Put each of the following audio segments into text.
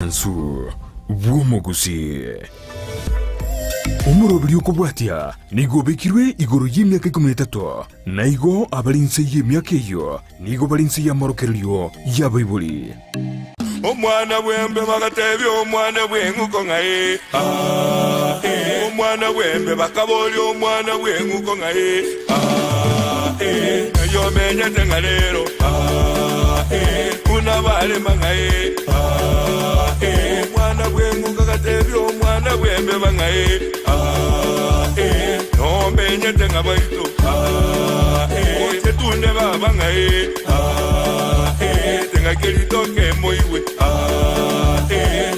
Omoansu bw'omogusii. Omoroberi okobwatia nigo obekirwe igoro y'emiaka ikomi na etato, na igo abare inse y'emiaka eyio nigo bare inse y'amorokererio y'abaibori. Omwana bw'embe bagatebia omwana bw'eng'uko ng'a ee, aa, ee. Omwana bw'embe bakaboria omwana bw'eng'uko ng'a ee, aa, ee. Ng'ai omenyete ng'a rero, aa, ee. Buna barema ng'a ee, aa, ee. Omwana bw'eng'uko agatebia omwana bw'embeba ng'a ee, aa, ee. Nomenyete ng'a baito, aa, ee. Oche tunde baba ng'a ee, aa, ee. Teng'aki ritoke emoigwe, aa, ee.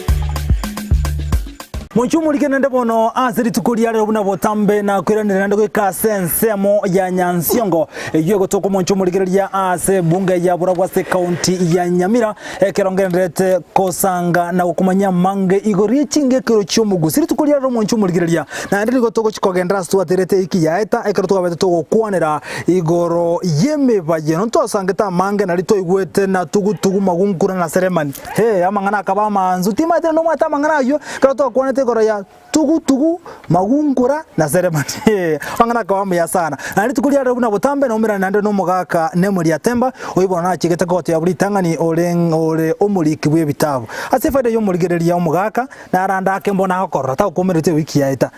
Mochie omorike naende bono ase rituko ria rero buna botambe nakoiranire naende goika ase ensemo ya Nyansiongo eyio egotoka omonche omorigereria ase ebunge ya Burabwo ase ekaunti ya Nyamira ekero ngendererete kosanga na gokomanyia amange igoro ye chingekero chi'omogusi. Rituko ria rero omonche omorigereria naende nigo togochi kogenderera ase twaterete ewiki yaeta ekero twabete togokwanera igoro y'emebayeno ntwasangete amange nario twaigwete na tugutugu magunkura na seremani. Hee, amang'ana akaba amansu, timaete naende omwate amang'ana ayio, ekero twakwanete igoro ya tugu tugu, magunkura, na seremani. Hee, amang'ana akaba amuya sana. Naende rituko riarero buna botambe naumerane naende nomogaka Nemori Atemba, oyio bono nachigete goteba buna ritang'ani ore ore omoriki bw'ebitabu. Ase efaida y'omorigereria omogaka, narande ake mbono agokorora, tagokuomereti ewiki yaeta.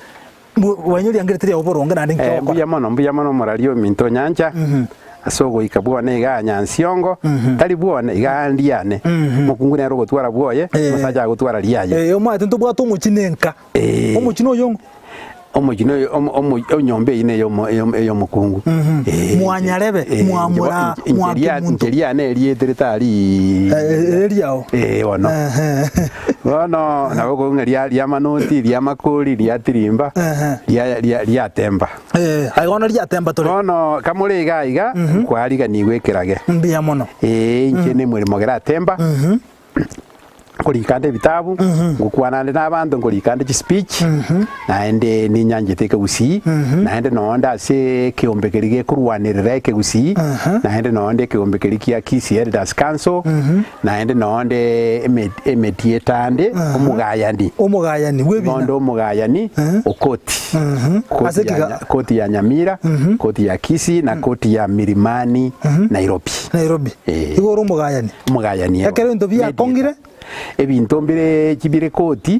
Bwanyoria teri oboronge naende inki Eh, ogokora? mbuya mono, mbuya mono omorari ominto onyancha, ase ogoika bwone igaa Nyansiongo, tari bwone, igaa ndiane. Omokungu nere ogotwara bwoye, Eh. omosacha agotwara riaye. Eh, omanyete ntobwate omochie na enka. Eh. Omochie noyo ng'o? Omochie noyo omo- omo- enyomba eyio neye omo- eyom- eyomokungu. Eh, Mwanyarebe, eh, mwamura, inche bo- inche ria- mwakemunto. inche riane erieta ritari Eh, eh, eriao. Eh, bono. Ehe. Bono nabo okobua ng'a ria riamanoti, riamakori, riatirimba, Ehe. ria ria riatemba. Eh, aye bono riatemba tore. Bono kamore iga iga, kwariganigwe ekerage. Mbuya mono. Ee, inche nemoremo geratemba, nkorika ande ebitabu, ngokwana ande na abanto, nkorika ande chispeech, naende ninyanchete ekegusii, naende nonde ase ekeombe keria gekorwanerera ekegusii, naende nonde ekeombe keria kia Kisii Elders Council, Naende nonde emeti etande omogayani. Omogayani bw'ebina. Nonde omogayani o koti. Ase Koti ya, ekiga- koti ya Nyamira, koti ya Kisii na koti ya Milimani Nairobi. Nairobi. Eh. Igo ore omogayani. Omogayani Ekero ebinto biakong'ire? Ebinto mbire chibire koti,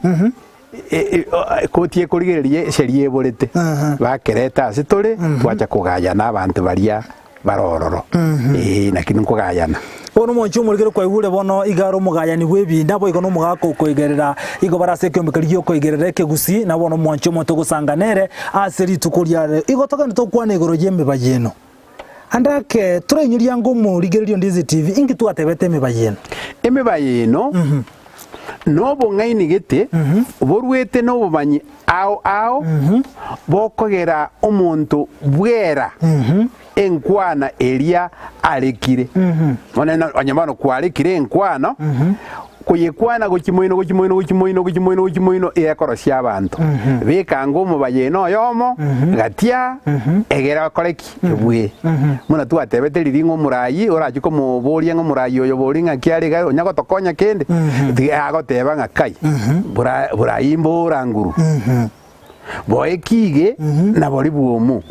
koti ekorigereria esheria eborete, bakereta ase tore, twacha kogayana abanto baria bare ororo. Ee, naki nkogayana. Bono omonche omorikere kwaigure bono iga are omogayani bw'ebinda, boigo nomogaka okoigerera igo bare ase ekeombe keria gi'okoigerera ekegusii, na bono omwanche omonto ogosanga nere ase rituko riare. Igo togende tokwane igoro y'emebayeno. Ande ake torainyoria ango omorigereria onde ase TV, inki twatebete emebayeno? Emebayeno nobong'aini gete boruete nobomanyi ao ao bokogera omonto bwera enkwana eria arekire. Bono eno onye bono kwarekire enkwano, koyekwana gochia moino gochia moino gochia moino gochia moino gochia moino egekorosia abanto. Beka ango omobayeno oyomo gatia egere okore ki? Ebwe. Buna twatebete riria ng'a omoraai orachie komoboria ng'a omoraai oyo bori ng'aki are iga onya gotokonya kende, tiga agoteba ng'a kai, bora borai mbora nguru, boe kige na bori bwomo.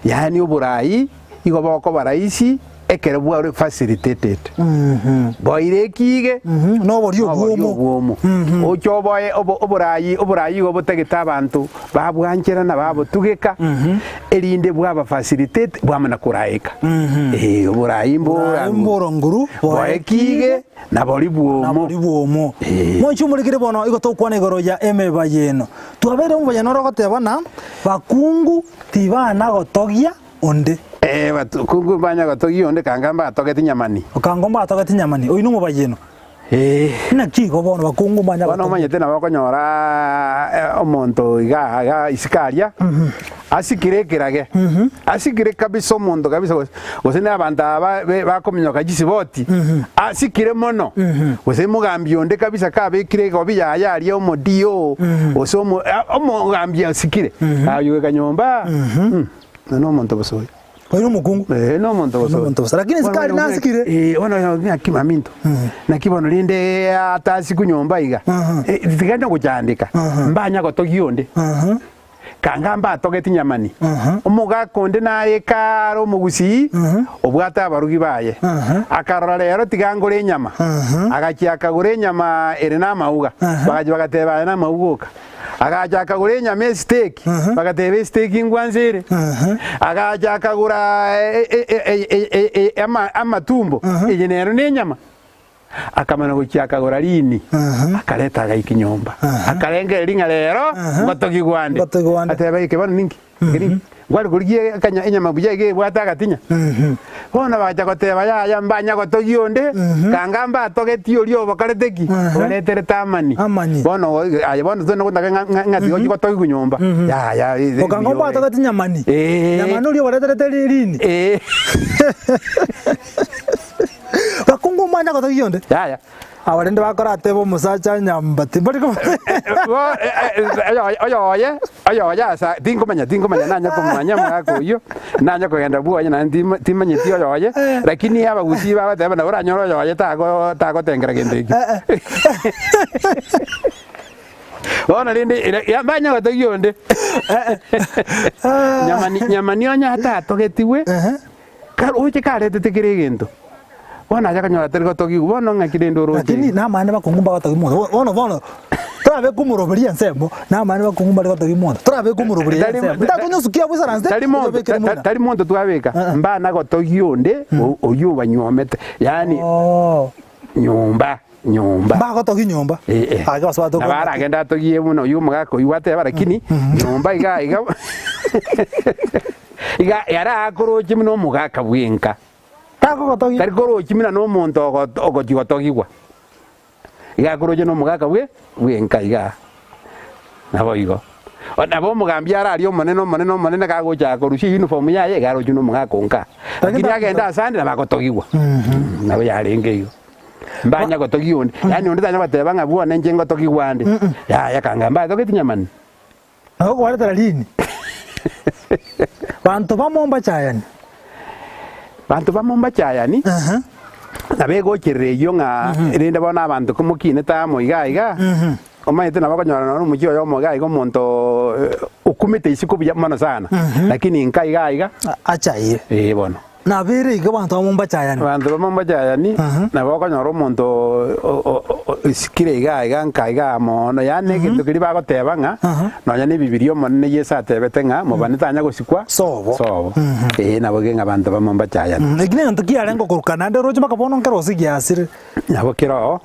Yaani oboraai igo bokoba rahisi ekero bware facilitated. Boire ekige, Nobori nobori obwomo. obwomo. Oche oboe obo oboraai oboraai igo botagete abanto babwancherana babotugeka, erinde bwaba facilitate bwamana koraeka. Ee, oboraai mbora Borai mbora nguru, boe ekige, na bori bwomo. Nabori bwomo. Ee. Mwanche omorikire bono igo tokwana igoro ya emebayeno. Twabeire omobayeno ore ogoteba ng'a bakungu tibana gotogia onde. Ee, bakungu mbanya gotogia onde kanga mbatogeti nyamani. Kanga mbatogeti nyamani. Oyio nomobayeno. Ee. Naki igo bono bakungu mbanya Bono gotogia. omanyete nabo okonyora omonto iga iga isiko aria, asikire ekerage, asikire kabisa omonto kabisa gose gose na abanto aba be bakominyoka chisiboti, asikire mono, gose mogambi onde kabisa kabekire egobi yaye aria omodio, gose omo omogambi asikire, aye goika nyomba, nonya omonto bosa oyo. Oyo nomokungu. Eh, nomonto bosa. Nomonto bosa. Lakini Bono sikari bono nasikire. Eh, bono oyo ng'aki maminto. Naki bono rende atasiku nyomba iga. Eh, tiga nogochandeka. Mbanya gotogia onde. Kanga mbatogeti nyamani. Omogaka onde naye kare omogusii obwate abarugi baye. Akarora rero tiga ngore enyama. Agachia akagora enyama ere namauga. Bagachia bagateba aya namauga oka. Agacha akagora enyama esiteki, bagateba esiteki ngwansa ere. Agacha akagora amatumbo, eye nero nenyama. Akamana gochia akagora rini, akareta agaika nyomba. Akarengereria ng'a rero ngotogigwa ande. Ngotogigwa ande. Ateba eke bono ninki? Eke ninki? Nkware korigia akanya enyama buya iga ebwate agatinya. Bono bagacha goteba yaya mbanya gotogia onde, kanga mbatogetie oria obokorete ki? Obareterete amani. Amani. Bono aye bono togende gotaka ng'a ng'a ng'a tiga ochie gotogigwa nyomba. Yaya Okanga mbwatogeti nyamani. Eh. Nyamani oria obareterete rini. Eh. Bakungu omwanya gotogia onde. Yaya. Aba rende bakoratebe omosacha nyamba timbari ko Bo oyoye oyoye asa tinkomanya tinkomanya nanya komanya omogaka oyio nanya kogenda bwoye naende tima timanyeti oyoye lakini abagusii bagoteba nabo oranyore oyoye tago tagotengera gento ekio. Bono rende ere mbanya gotogia onde nyamani nyamani onye atatogetigwe Karoche karetete kera egento, bono aye akanyora tari gotogigwa, bono ng'aki rende oroche Lakini iga? namaene bakungu mbagotogigwa monto. Bono bono torabeke omoroberio ensemo, namaene bakungu mbare gotogigwa monto. Torabeke omoroberio Tari ensemo. Ntakonyosukia abwo isaranse, tari monto oyobekere ta- moina. tari monto twabeka, mbana gotogia onde o- oyio obanyuomete, yaani Oh. nyomba nyomba. Mbagotogia nyomba. Eh, eh. Ake basoa Nabo tokobwati. aragende atogie buna oyio omogaka oyio gwateba lakini nyomba iga iga Iga ere akoroche buna omogaka bw'enka, Takogotogia. tari korochi buna nomonto ogo- ogochia gotogigwa. Iga akoroche nomogaka bwe bw'enka igaa. Naboigo. O- Nabo omogambi ararie omonene omonene omonene kagocha korusia euniform yaye, iga aroche buna omogaka o nka. Lakini agende ase ande nabo agotogigwa. Nabo yarenge igo. Mbanya gotogia onde, yaani onde tanya goteba ng'a bwone inche ngotogigwa ande, yaya kanga mbatogeti nyamani. Nabo kobaretera rini. Banto bamo mbachayani. Banto bamo mbachayani, Aha. nabo egocherera eyio ng'a rende bono abanto komokinete amo iga iga, omanyete nabo okonyora nonye omochie oyomo iga iga omonto okumete isiko buya mono sana, lakini nka iga iga, Achaire. eh bono. Nabeire iga abanto bamo mbachayani. Abanto bamo mbachayani, nabo okonyora omonto osikire iga iga nka iga mono, yaani egento keria bagoteba ng'a nonya na ebibiria Omonene Yeso atebete ng'a mobani tanya gosikwa Sobo. sobo. Ee nabo iga ng'a abanto bamo mbachayani. Eki negento kiarenge okoruka naende roche mpaka bono nkero gose giasire. Nabo kere oo.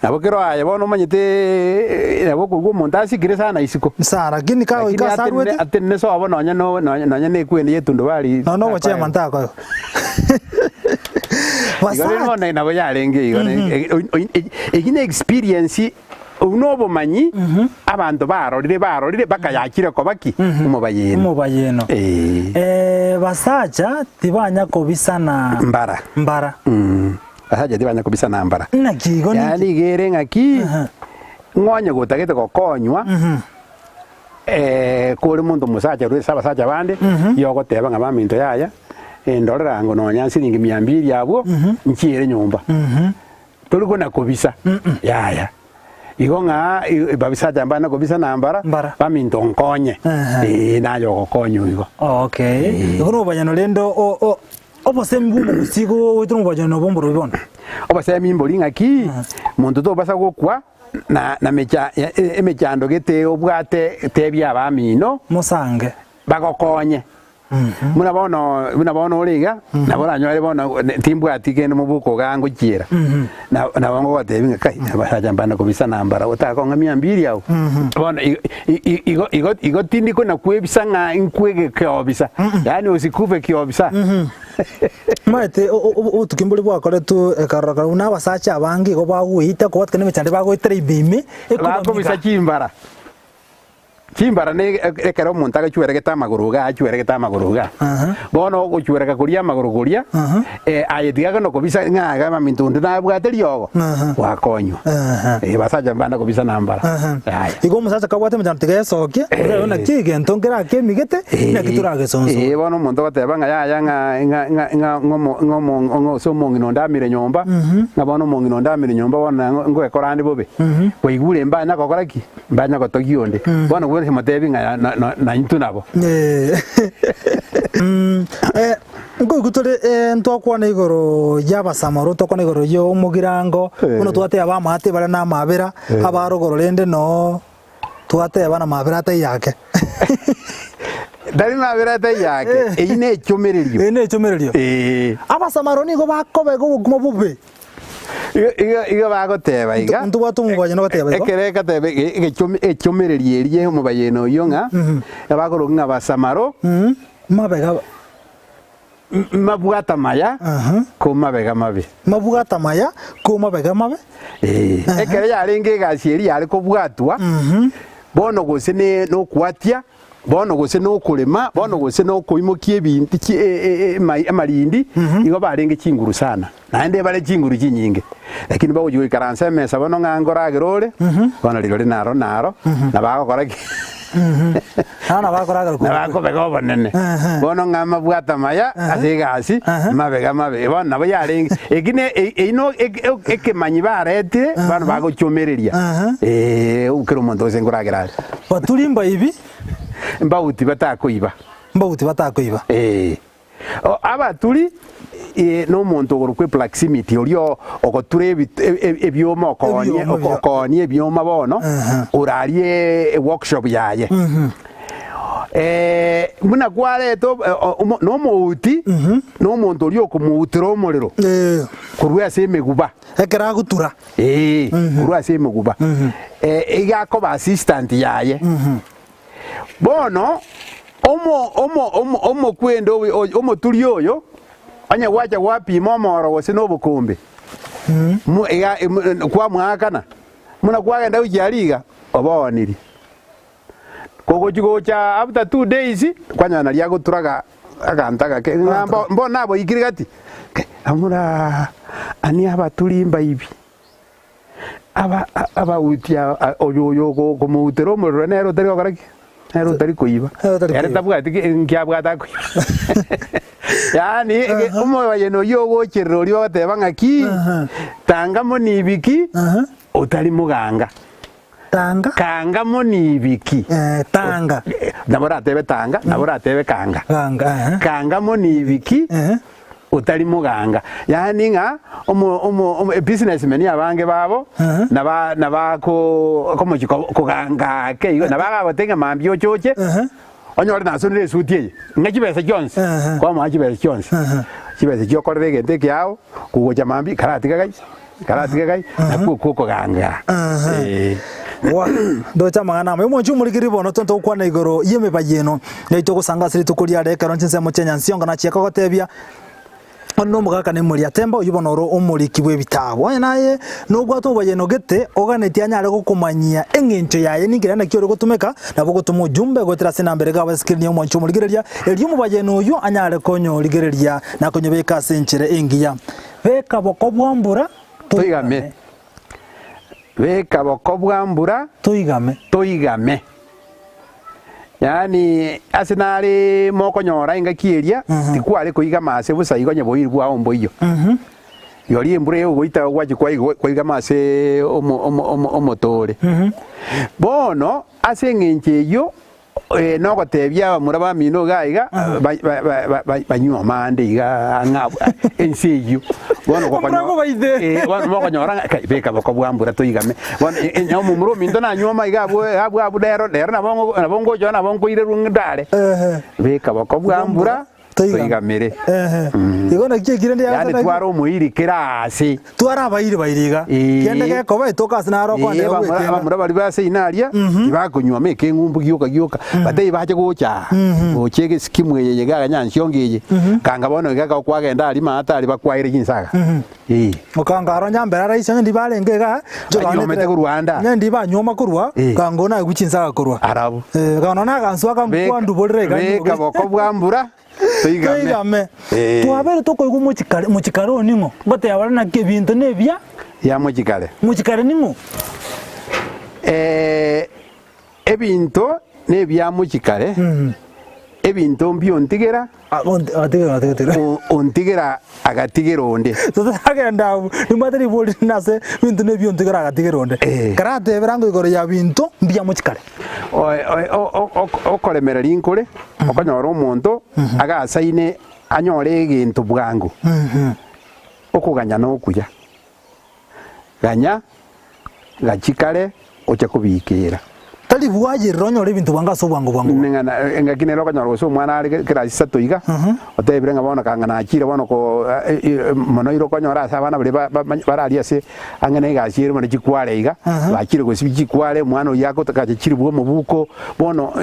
Nabo kero aye bono omanyete nabo okoigwa omonto asikire sana isiko. Sana lakini Lakini kagoika ase atenene arwete atenene sobo nonya no nonya nonya na ekwende ya etundubari nonya na ogochema takoegwa. ntakoegwa. Igo rende Basacha bono nabo yarenge igo eyio ne experience obwo na obomanyi abanto barorire barorire mpaka yachire koba ki? Omobayeno. Omobayeno. Eeh. Basacha tibanya kobisana Mbara. mbara. Asacha tibanya kobisana mbara. Naki igo ninki? Yaani iga ere ng'aki, Aha. ng'a onye gotagete gokonywa, eh, kore monto omosacha korwa ase abasacha bande, igo ogoteba ng'a baminto yaya, ndorera ango nonya siringi mia mbiri abwo, nchiere nyomba. Tori kona kobisa, yaya. Igo ng'a babisacha mbana kobisana mbara, Mbara. baminto nkonye, Aha. eh, naye ogokonywa igo. Okay. Igo nobobayeno rende o- o- Obosemi bw'omogusii goetera omobayeno nobwo mborobi bono. Obosemi mbori ng'aki, monto tobasa gokwa na na mecha emechando gete obwate tebia abamino Mosange. bagokonye. Buna bono buna bono ore iga, nabo oranyore bono timbwati kende mobuko igaa ngochiera, na nabo ngogotebi ng'a kai abasacha mbana kobisana mbara otakong'a mia mbiri abwo. Bono igo igo igo igo tindi kona kwebisa ng'a nkwege kiobisa, yaani osikufe kiobisa. Omanyete o- o- obotuki mbore bwakoretwe ekarora buna abasacha abange igo bagweita kobwatikana emechando bagoetera ime ime, Bakobisa ekobamiga. chimbara. Chimbara ne ekero omonto agachweregete amagoro iga achweregete amagoro iga. Bono ogochwereka koria amagoro koria, aye tiga kona kobisa ng'a iga maminto onde nabwate riogo, gwakonywa. Basacha mbana kobisa na mbara. Yaya. Igo omosacha kabwate emechando tiga esokie, orebe naki egento nkerakeemigete, naki toragesonsore. Ee, bono omonto ogoteba ng'a yaya ng'a ng'a ng'a ng'a ng'omo ng'omo ng'a ase omong'ina onde amire nyomba, ng'a bono omong'ina onde amire nyomba bono nang'o ngwekora ande bobe. Kwaigure mbanya gokora ki? Mbanya gotogia onde. Bono bwensi motebi ng'a naintwe nabo. Nkoigwa tore ntwakwana igoro y'abasamaro, ntwakwana igoro y'omogirango, buna twateba amaate bare na amabera, abarogoro rende noo twateba na mabera ataiyo ake. Tari mabera ataiyo ake, eyio nechomererio. Eyio nechomererio. Ee. Abasamaro nigo bakobega obokima bobe. Iga iga iga bagoteba iga. Ntobwate omobayeno ogoteba igo. Ekero egateba egechomi echomererio eria omobayeno oyio ng'a, abakorokia ng'a basamaro, Mabega mabwate amaya, ko mabega mabe. Mabwate amaya, ko mabega mabe. Ee, ekero yarenge egasi eria yare kobwatwa, bono gose ne nokwatia, Bono gose nokorema, bono gose nokoimokia ebinto chi amarindi, igo barenge chinguru sana, naende bare chinguru chinyinge. Lakini bagochia goikaransa emesa bono ng'a nkoragera ore, bono rirorio naro naro, na bagokora ki? Naro nabo bakoragera Na bakobega obonene. Bono ng'a amabwate amaya ase egasi, mabega mabe. Bono nabo yarenge, eki ne eyio no ekemanyi baretire, bono bagochomereria, eh, kera omonto gose nkoragera are. Baturi mbaibi. Mbauti batakoiba. Mbauti batakoiba. Ee. O, abaturi eh, nomonto ogorokwa eblacksmith oria o- ogotura ebi- e- e- ebioma okoonia Ebioma bia- okoonia ebioma bono Aha. orarie eworkshop yaye. Eh, buna kwareta ob- o- omo- nomouti nomonto oria okomoutera omorero Eh, korwa ase emeguba. ekero agotura. Ee, korwa ase emeguba. Eh, iga akoba assistant yaye. Bono, omo, omo, omo, omokwende oyo, oyo, omoturi oyo, onye gwacha gwapima omoro gose na obokombe, mo, iga, em, kwamwakana, buna kwagenda gochia aria iga, oboonirie. Kogochi gocha after 2 days, kwanyora naria agoturaga aganto agake, ng'a mbo, mbono naboikire gati, kai, amoraa, ani abaturi mbaibi, aba abauti aba oyo oyo okomoutera omorero nere otari gokora ki? Nere otari koiba. Nere otari Ere koiba. tabwati ki nki abwate akoiba. Yaani ege omobayeno oyio ogocherera oria ogoteba ng'aki, tanga monibi ki, otari moganga. Tanga. Kanga monibi ki? Eh, tanga. Nabo oratebe tanga, nabo oratebe kanga. Kanga, eh. Kanga monibi ki? Eh. Otari moganga. Yaani ng'a omo omo omo ebusinessmen abange babo Eh. naba nabako komochi ko koganga ake igo, nabo agagotebia ng'a mambia oche oche, Eh. onyore nasonire esuti eye, ng'a chibesa chionsi, Eh. kwamoa chibesa chionsi, Eh. chibesa chiokorera egento ekeao, kogocha mambia karatiga gai. Karatiga gai, nakwo okwo okogangera. Ee. Wa, ndoche amang'ana amaya. Omonche omorikiri bono tonto gokwana igoro y'emebayeno yaito ogosanga ase rituko riare ekero chinsemo chia Nyansiongo nachia kogotebia onde nomogaka nemori atemba oyio bono oro omoriki bw'ebitabu. Onye naye nobwate omobayeno gete oganetie anyare gokomanyia eng'encho yaye ninki naende naki ore gotumeka nabo ogotoma ojumbe goetera ase enamba ere iga abasikeri omonche omorigereria erio omobayeno oyio anyare konyorigereria na konyobeka ase enchera engiya. Beka boko bwa mbura Toigame. Beka boko bwa mbura Toigame. toigame. Yaani ase nare mokonyora engaki eria tikware koigama ase bosa igo onye boiri bwao mboiyo. Rirorio embura egogoita gwachia kwaigama ase omo omo omo omotore. Bono ase eng'encho eyio Nogotebia abamura bamino iga iga, banywe amande iga ang'e abwo ense eyio. Bono Omura gobaite. bono mokonyora ng'a kai beka boko bwa mbura toigame. Bono omomura ominto nanywe ama iga abwo abwo abwo rero rero nabo nabo ngocha nabo nkoirerwa ndare. Beka boko bwa mbura. Toigamere. Ehe. Igo naki ekio rende Yaani tware omoiri kera aase. Tware abairi baire iga. Ee. Kende gekoba etoka ase naro Ee, okondeba abamura gwetenga. abamura baria ba ase ina aria, tibakonyuoma ekeng'umbu gioka gioka, batebie bache gocha aa, gocha egesikimu eye iga aganyansiongo eye, kanga bono iga ekero kwagenda aria maate aria bakwaire chinsaga. Ee. Okanga aro onye mbere araisi onye ndibarenge igaa, inche Banywomete korwa ande aa. Onye ndibanyuoma korwa, Ee. kanga onaigwe chinsaga korwa. Arabu. Ee, kanga nonya agansu aka Beka nkwanduborera iga beka boko bwa mbura. Toigame. Toigame. Eh. Twabeire tokoigwa mochikare mochikare oo ning'o? Ngoteba bare naki ebinto nebia Ya mochikare. mochikare ning'o? Eh, ebinto nebia mochikare, ebinto mbiontigera, Ah, onti- atigera atigera. o- ontigera agatigera onde. Totaragenda abwo, nimbwate ribori rinde ase ebinto nebiontigera agatigera onde. Eh. Karatebera ngo igoro ya binto mbia mochikare. Okoremereria nkore, okonyora omonto agasaine anyore egento bwango, okoganya nokuya. Ganya, gachia kare oche kobiikera. Tari bwayerera onyore ebinto bwango ase obwango bwango. Ning'ana engaki nere okonyora gose omwana are kerasi isato iga, otebire ng'a bono kang'a nachire bono ko mono ire okonyora ase abana baria ba- ba bararia ase Ang'e negasi ere buna chikware iga, bachire gosibia chikware, omwana oyio agotoka chiribwa omobuko, bono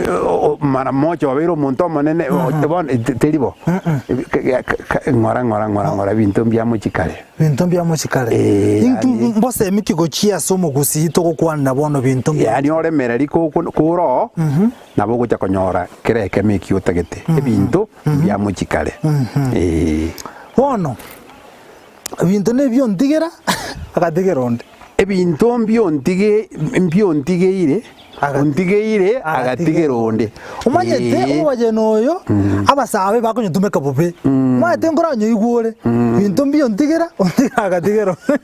mara mocha obeire omonto omonene, bono teri bo. Ng'ora ng'ora ng'ora ng'ora ebinto mbiamochie kare. Binto mbiamochie kare. Eh, Inki yaani- mbosemi ki gochia ase omogusii togokwanera bono binto mbiamochie Yaani oremereri kore oo, nabo ogocha konyora kera ekemo ekio otagete, ebinto mbiamochie kare. Eh. Bono. Ebinto nebiontigera, agatigera onde. Ebinto mbiontige mbiontigeire, ontigeire agatigera onde. Omanyete Ee. omobayeno oyo, abasabe bakonyotumeka bobe. Omanyete nkoranyoigwe ore, binto mbiontigera, ontigera agatigera onde.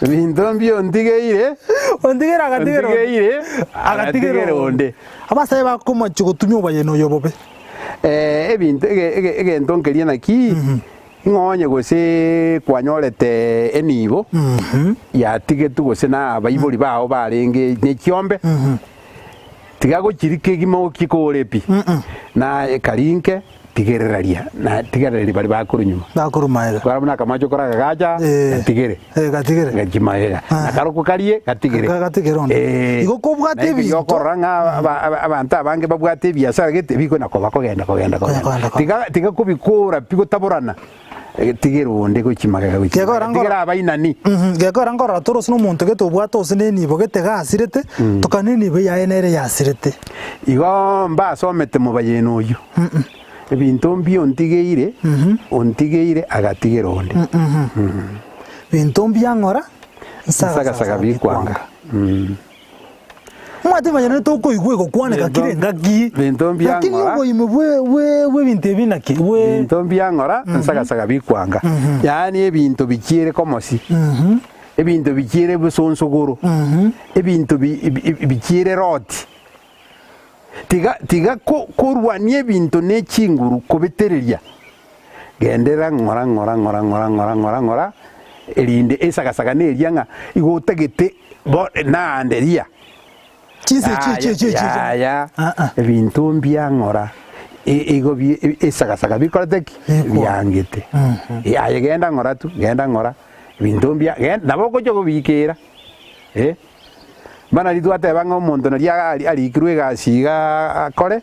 Ebinto mbiontigeire, Ontigera agatigera onde. ontigeire agatigera onde. Abasae bakomochia gotumia omobayeno oyo bobe. Ebinto ege- ege- egento nkeria naki, Ng'a onye gose kwanyorete enibo yatigetwe gose na abaibori bao barenge ne chiombe, tiga gochiri kegima okikore pi, na ekarinke tigereraria na tigereria baria bakorwa nyuma. Bakorwa magega. Kora buna akamache okore agagacha, Eh. gatigere. Eh, gatigere. Gachia magega. Ah. Na karokwo karie, gatigere. Ka- gatigere onde. Eh. Igo kobwate Naende ebinto- okorora ng'a aba- aba- abanto abange babwate ebiasara gete, bikona koba kogenda kogenda kogenda. Kogenda, kogenda. Tiga tiga kobikora pi gotaborana, eh, tigera onde gochia magega gochia Gekogera magega. nkoro- Tigera abainani. Mhm, gekogera nkorora tore ase nomonto gete obwate ase na enibo gete gasirete, tokana enibo yaye nere yasirete. Igo mbasomete mobayeno oyio, ebinto mbiontigeire, ontigeire agatigera onde. Binto mbiang'ora, Nsagasaga bikwanga. Omanyete manya nere tokoigwa egokwaneka Binto- kera engaki. binto mbiang'ora. Lakini oboime bwe bwe bw'ebinto ebi naki? Bwe Binto mbiang'ora, nsagasaga bikwanga. Yaani ebinto bichiere komosi, ebinto bichiere bosonsogoro, ebinto bi- bi- bichiere roti. Tiga tiga ko- korwania ebinto ne chinguru kobetereria. Genderera ng'ora ng'ora ng'ora ng'ora ng'ora ng'ora ng'ora, erinde esagasaga neria ng'a igo otagete bo naande ria. Chinsa echi echi echi echi. Yaya, Ah, ah. ebinto mbia ng'ora, i- igo bi- esagasaga bikorete ki? Bikwa. Biangete. Eh, aye genda ng'ora tu, genda ng'ora, ebinto mbia, gen nabo ogocha kobiikera, eh. Bono riria twateba ng'a omonto naria arikirwe egasi iga akore,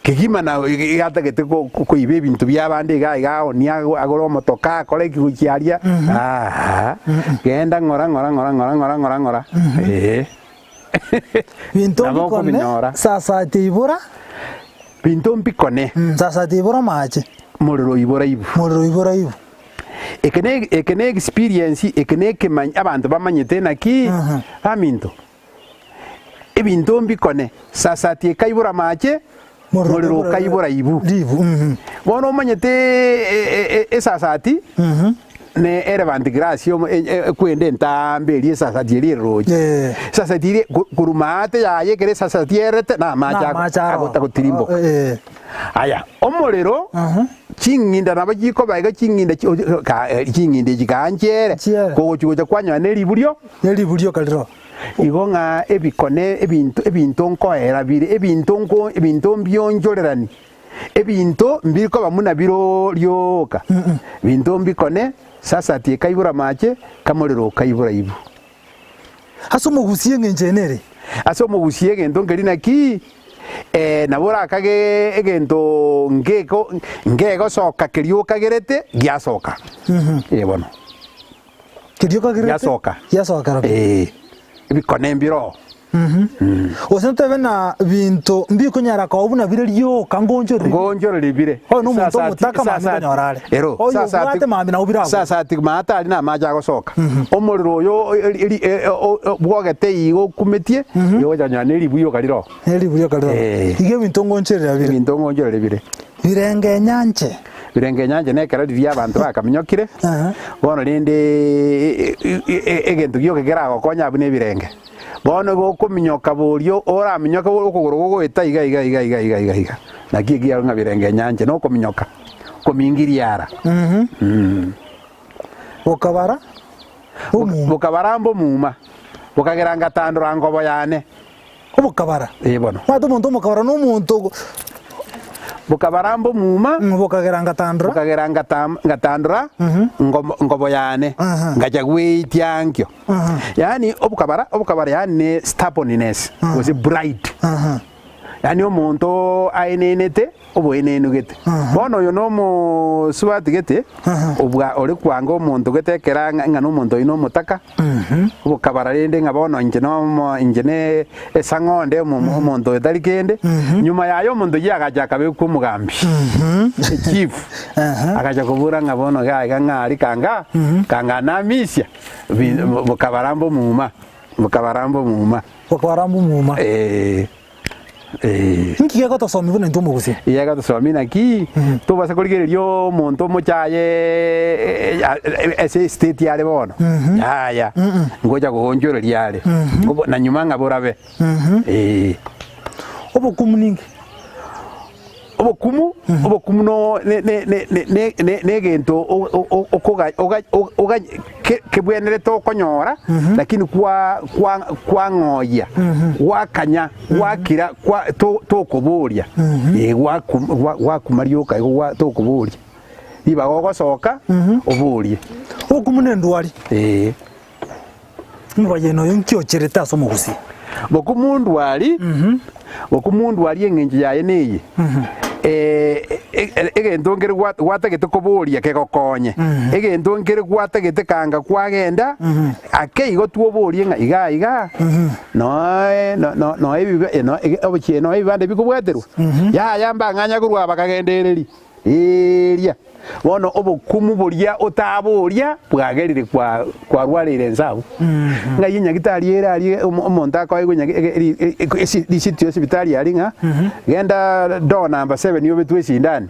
kegima na iga atagete koiba ebinto bia abande iga iga aonie agore omotoka akore eki gochia aria, aaha, genda ng'ora ng'ora ng'ora ng'ora ng'ora ng'ora ng'ora, eeh. Binto Nabo mbikone, okobinyora. sasati ibora. Binto mbikone. Sasati ibora amache. Morero ibora ibu. Morero ibora ibu. Eke ne eke ne experience, eke ne ekemanyi abanto bamanyete naki, baminto, ebinto mbikone, sasati ekaibora amache, morero okaibora ibu. Ribu, mhm. Bono omanyete e- e- esasati, ne elephant grass omo- e- e- ekwenda entambe eria esasati eria eroche. Eh. Esasati eria ko- korwa maate yaye ekero esasati erete, na amache ago- Namache aro. ago- agotirimboka. Oh, eh. Aya, omorero, ching'inda nabo chikoba iga ching'inda chi- ochi- ka- eh, ching'inda echi kaanchiere, Nchiere. kogochi gocha kwanyora ne riburio, Ne riburio kariro. igo ng'a ebikone ebinto ebinto nkoera bire, ebinto nko ebinto mbionchorerani. Ebinto mbiri koba buna biro rioka, binto mbikone, sasati ekaibora amache, kamorero okaibora ibu. Ase omogusia engencho eye nere. Ase omogusia egento nkeri naki? Ee, nabo orakage egento ngeko ngegosoka keria okagerete giasoka. Ee bono. Keria okagerete Giasoka. giasoka kerokio. Ee, ebikone mbiroo. Gose ntebe na binto mbikonyara koba buna bire rioka ngonchoreri. Ngonchoreri bire. Oyo nomonto Sasati- omotaka mambia sasati- nkonyora are. Ero, Oyo sasati- obwate mambia nabo bire abwo. Sasati maate aria namache agosoka. Omorero oyo eri- eri- e- o- o- bwogete igo okumetie, igo ogocha konyora ne ribu rioka rire oo. Ne ribu rioka rire oo. Eh. Igo ebinto ngonchorera bire. Ebinto ngonchoreri bire. Birenge enyanche. Birenge enyancha nekero riria abanto bakaminyokire, Aha. bono rende egento gioka keragokonye abwo nebirenge. Bono igo okominyoka boria oraminyoke okogoro gogoeta iga iga iga iga iga iga iga. Naki ekiagera ng'a birenge enyancha nokominyoka, okomingiria ara. Bokabara bomuma. Bokabara mbomuma, bokagera ngatandora ngobo yane. Obokabara. Ee bono. Omanyete omonto omokabara na omonto ogo. Bokabara mbomuma. Bokagera ngatandora. Bokagera ngata ngatandora ngobo ngobo yane. Aha. Ngacha gweitia ankio. Aha. Yaani obokabara obokabara yaani ne stubbornness gose pride. Aha. Yaani omonto aenenete oboenenugete. Bono oyo na omosubati gete, obwa ore kwanga omonto gete ekero ng'a ng'a nomonto oyio nomotaka, obokabara rende ng'a bono inche nomo inche ne esang'onde omo omonto oyo tari kende, nyuma yaye omonto oyio agacha akabekwa omogambi, echief, agacha kobora ng'a bono iga iga ng'a aria kanga, kanga namisia, bi bokabara mbomuma, bokabara mbomuma. Bokabara mbomuma. Eeh. Ee. Inki gegotosomia buna intwe omogusii? Egotosomia naki tobasa korigereria omonto omochaye ase estate are bono, yaya, ngocha goonchoreria are, na nyuma ng'a borabe. Ee. Obokumu ninki? Obokumu, obokumu no ne ne ne ne ne ne negento o- o- o- okoga oga oga ke kebwenerete okonyora, lakini kwa kwa kwang'oyia, gwakanya, gwakira kwa to tokoboria, eh gwaku gwa gwakuma rioka igo gwa tokoboria. Ribaga ogosoka, oborie. Obokumu na endwari. Eeh. Omobayeno oyo nki ocherete ase omogusii? Bokumundu aria, bokumundu aria eng'encho yaye neye, egento nkere gwatagete koboria kegokonye, egento nkere gwatagete kanga kwagenda, ake igo twoborie ng'a iga iga, noe no no ebibe no obochie noe ebibande bikobwaterwa, yaya mbang'anya korwa aba bakagendereria. Eria. Bono obokumu boria otaboria bwagerire kwa kwarwareire ense abwo. Ng'ai enyagitari ere aria omo omonto akoegwa enyagi ege ri esi risiti ya esibitari aria ng'a genda door number seven obetwe esindani,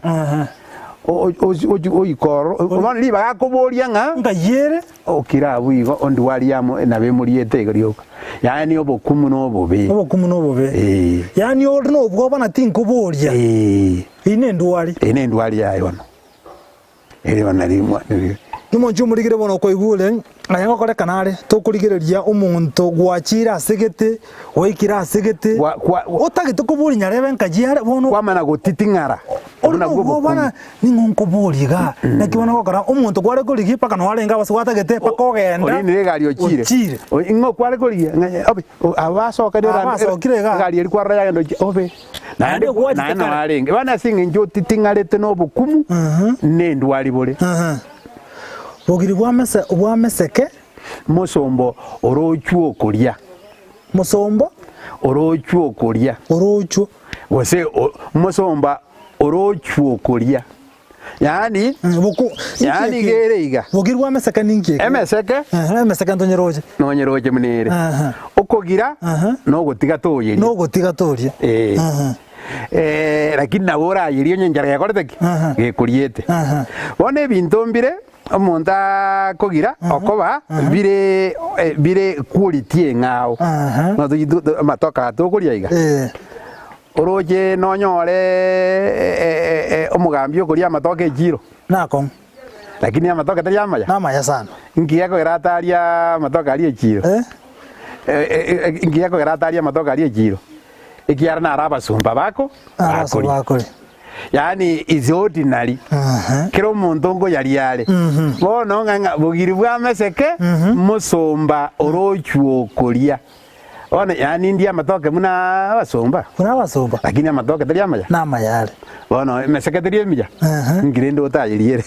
o- o- ochi ochi oike ororo, bono ribaga akoboria ng'a Ng'ai ere? Okire abwo igo ondwari amo nabo emoriete igo rioka. Yaani obokumu na obobe. Obokumu na obobe. Ee. Yaani ore nobwoba na tinkoboria. Ee. Eyio nendwari. Eyio nendwari yaye bono. Ere bono nari mwa nari. Nomonche omorigere bono okoigure, aye ngokorekana are, tokorigereria omonto gwachire ase gete, gwaikire ase gete, Gwa- gwa- otagete koboria nyarebe nkachi are bono Kwamana gotiting'ara. ore Obwo nabwo nobwoba obokumu. na ning'o nkoboria igaa, naki bono ngokora, omonto kware korigia mpaka noo arenge abase gwatagete mpaka ogenda, Orinire egari ochire. ochire. O- Ing'o kware korigia? Ng'a obe, o- aba basokire Aba basokire igaa. egari eria kwarora yagenda ochia obe. Naende Naende gwachete naende kare. noo arenge. Bono ase eng'encho otiting'arete na obokumu, na endwari bore. Bogiri bw'amese bw'ameseke. Mosombo orochwo okoria. Mosombo. Orochwo okoria. Orochwo. Gose o- mosomba orochwo okoria. Yaani, Boku, yaani iga ere iga. Bogiri bw'ameseke ninki eke? Emeseke. Ehe, emeseke ntonyeroche. Nonyeroche buna ere. Aha. Okogira, Aha. nogotiga toyeria. Nogotiga toria. Eh. Aha. Eh, lakini nabo orayerie onye enchara gekorete ki? Aha. Gekoriete. Aha. Bono ebinto mbire, omonto akogira, okoba, bire eh, bire quality eng'ao. Aha. Notochi tu- tu- amatoke aya tokoria iga. Eh. Oroche nonyore omogambi okoria amatoke echiro. Nakong'u. Lakini amatoke tari amaya? Namaya sana. Inki gekogera ataria amatoke aria echiro? Eh? Inki gekogera ataria amatoke aria echiro? Ekiagera naro abasomba bako Naro abasomba bakoria. bakoria. Yaani is ordinary, kera omonto nkoyaria are. Bono ng'a ng'a bogiri bwa meseke, mosomba orochwo okoria. Bono yaani ndie amatoke buna abasomba? Buna abasomba. Lakini amatoke tari amaya? Namaya are. Bono emeseke teri emiya? Inki rende otayeriere?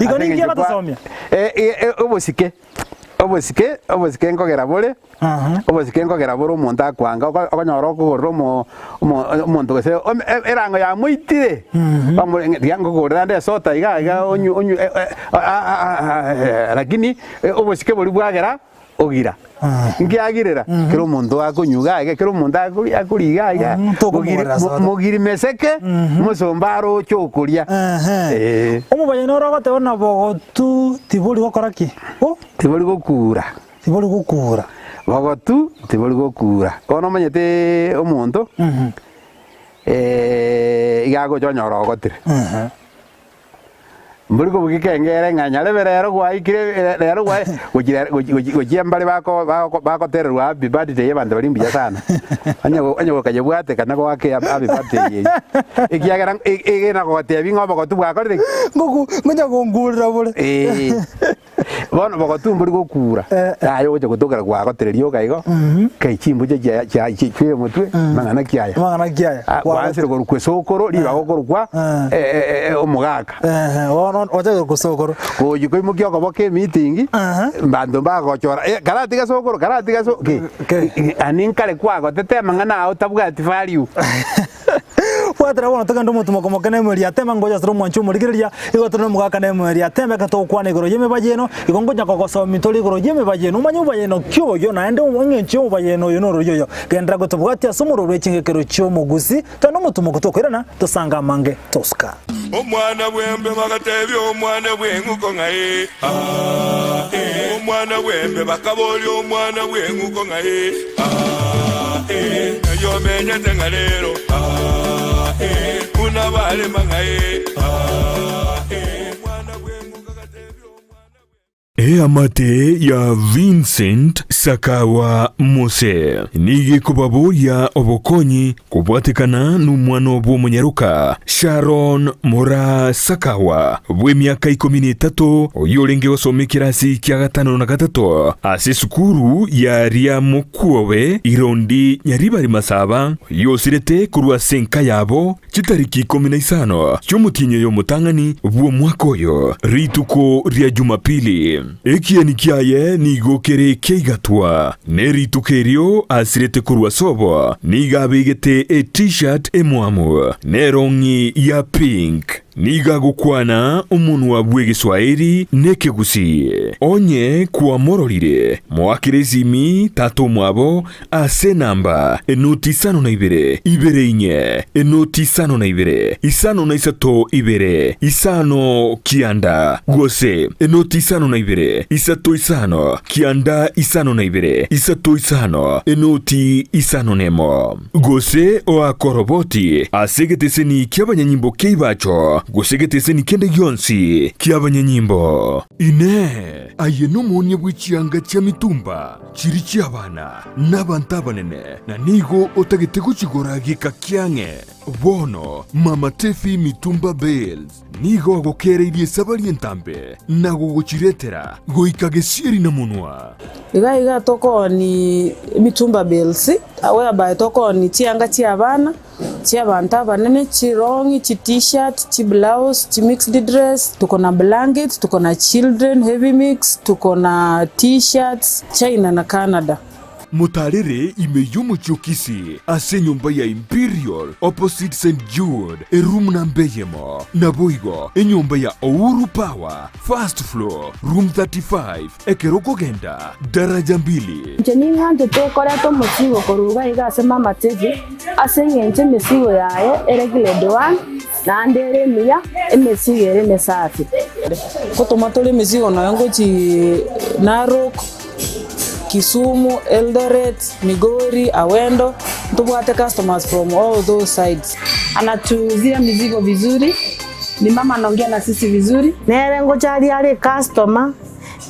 Igo Ase ninki eng'encho kwa egotosomia? obosike, obosike, obosike nkogera bore, obosike nkogera bore omonto akwanga, oko- okonyora okogorera omo omo omonto gose ome e- erango yamoitire, bamore ng'a tiga nkogorera ande esota iga iga onywe onywe lakini obosike boria bwagera ogira. Nkiagirera kera omonto akonywa iga iga, kera omonto akori akoria iga iga, Tokomogorera mogiri soda. mogiri meseke, mosomba aroche okoria. Ehe. Eeh. Omobayeno ore ogoteba ng'a bogotu tibori gokora ki? Bo? Tibori gokura. Tibori gokura. Bogotu tibori gokura. Bono omanyete omonto, iga agocha onyora ogotire. Mbori kobugia ekengere ng'a nyarebe rero gwaikire rero gwa gochi rero gochi gochi gochia mbare bako bako bagotererwa happy birthday abanto baria mbuya sana. Onye onye gokayebwatekana goake happy birthday eyio. Ekiagera e- egena gogotebia ng'a obogotu bwakorire ki? Ngoku ngonya gongurera bore. Eeh. Bono bogotu mbori gokura, yaya ogocha gotokera gwagotire rioka igo, kai chimbuche chia chia chia omotwe, mang'ana ki aya? Amang'ana ki aya? Ah, gwansire korokwa esokoro, ribaga okorokwa omogaka. Ehe, bono ochakire gosokoro. Gochi koimokia okoboko emeeting, mbanto mbagochora, eh, karatiga sokoro, karatiga so ki? Ki? Ani nkare kwagotete amang'ana ao tabwati value. Bwatera bono togende omotumo komoke na emweri ya Tema ngocha asore omwanchi omorigereria, igo tore nomogaka na emweri ya Tema ekero togokwana igoro y'emebayeno, igo ngocha kogosomia tore igoro y'emebayeno, omanye omobayeno ki oyo naende eng'encho y'omobayeno oyo norori oyo. Genderera gotobwatia ase omorworo bwe chingekero chi'omogusi, togende omotumo tokoirana, tosange amange tosuka. Omwana bw'embe bagatebia omwana bw'eng'uko ng'a ee, aa, ee. Omwana bw'embe bakaboria omwana bw'eng'uko ng'a ee, aa, ee. Ng'ai omenyete ng'a rero, aa, ee. Buna barema ng'a ee, aa, ee. Omwana bw'eng'uko agatebia omwana bw'embe. Eamate ya Vincent Sakawa Mose nigo ekobaboria obokonyi kobwatekana nomwana obo omonyaroka Sharon Moraa Sakawa bw'emiaka ikomi na etato oyio orenge gosoma ekerasi kia gatano na gatato ase esukuru ya Riamokwobe Irondi Nyaribari Masaba oyio osirete korwa ase enka yabo Chitariki ikomi na isano chi'omotienyi oyo omotang'ani bw'omwaka oyo, rituko ria Jumapili. Ekieni kiaye nigo kere ekiaigatwa, ne rituko erio asirete korwa sobo, nigo abegete e-T-shirt emwamu, na erong'i ya pink. Nigo agokwana omonwa bw'Egeswaeri n'Ekegusii. Onye kwamororire, moakere esimi tata omwabo Ase enamba, enoti isano na ibere, ibere inye, enoti isano na ibere, isano na isato ibere, isano kianda, gose enoti isano na ibere, isato isano, kianda isano na ibere, isato isano, enoti isano nemo. Gose oake oroboti ase egeteseni ki'abanyanyimbo ki'eibacho, gose egeteseni kende gionsi ki'abanyanyimbo. Inee! Aye nomoonia bwe chianga chia mitumba? Chiri chi'abana, na abanto abanene, na nigo otagete gochigora geka kiang'e. Bono Mama Tefi Mitumba Bales nigo agokereirie esabari entambe na gogochiretera goika gesieri na monwa. Iga iga tokooni emitumba bales, whereby tokooni chianga chi'abana, chi'abanto abanene, chirong'i, chi-tshirt, chiblouse, chimixed dress, tuko na blankets, tuko na children heavy mix, tuko na t-shirts, China na Canada. Motaarere ime y'omochie o Kisii ase enyomba ya Imperial opposite St Jude eroom namba eyemo. Naboigo enyomba ya Ouru Power first floor room 35 Ekero okogenda daraja mbili. Inche ning'anchete koreta omosigo korwa iga iga ase Mama Teddy, ase eng'encho emesigo yaye ere grade one, naende ere emiya, emesigo ere emesafi. Ngotoma tore emesigo nonya ngochii Narok, Kisumu, Eldoret, Migori, Awendo, ntobwate customers from all those sides. Anatuuzia mizigo vizuri, ni mama anaongea na sisi vizuri. Nere ngocha aria are ecustomer.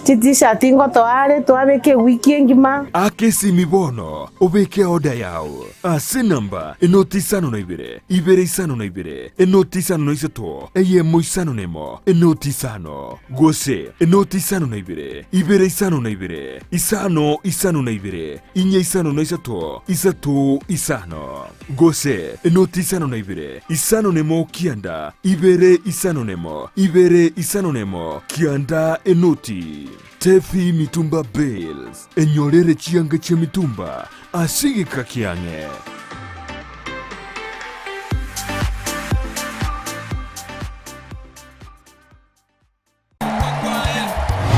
Chi-t-shirt ngotoa are twabeka ewiki engima. Aka esimi bono obeke order yao ase enamba enoti isano na ibere, ibere isano na ibere, enoti isano na isato, eyemo isano na emo, enoti isano, gose enoti isano na ibere, ibere isano na ibere, isano isano na ibere, inye isano na isato, isato isano, gose enoti isano na ibere, isano na emo kianda, ibere isano na emo, ibere isano na emo, kianda enoti. Tefi Mitumba Bales, enyorere chianga chi'emitumba ase egeka kiang'e.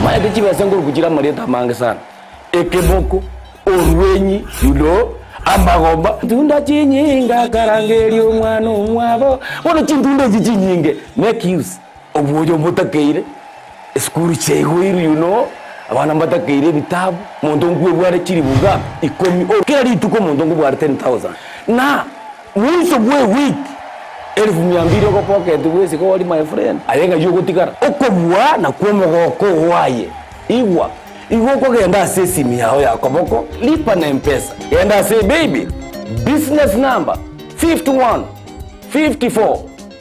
Maete chibesa nkoruku chire amarieta amange sana, ekeboko, orwenyi, you know, amagomba. Ntunda chinyinge akarangeria omwana omwabo, bono chintunda echi chinyinge make use obwoyo mbotakeire, esukuru chiaigoirwe you know, abana mbatakeire ebitabu, monto nkwebware chilifu ngapi? Ikomi, kera rituko omonto nkobware 10,000 na Mwiso bw'ewiki elifu mia mbili ogopocket bw'esiko ori my friend, aye ng'ai ogotigara? Okobua nakwo omogoko oo aye. Igwa, igo okogenda ase esimi yao ya koboko, lipa na mpesa, genda ase paybill, business number 51 54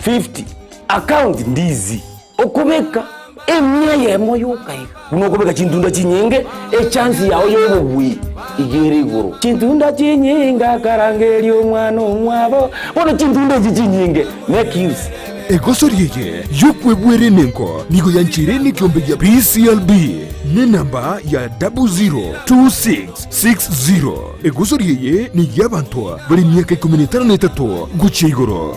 50, account ndizi. Okobeka emia eyemo yoka iga, buna okobeka chintunda chinyinge, echansi yao y'obobui iga ere igoro. Chintunda chinyinge akarangeria omwana omwabo, bono chintunda echi chinyinge make use. Egosori eye y'okwebwera enengo nigo yancheire nekiombe gia PCLB nenamba ya 002660. Egosori eye ney'abanto bare emiaka ikomi na etano na etato gochia igoro.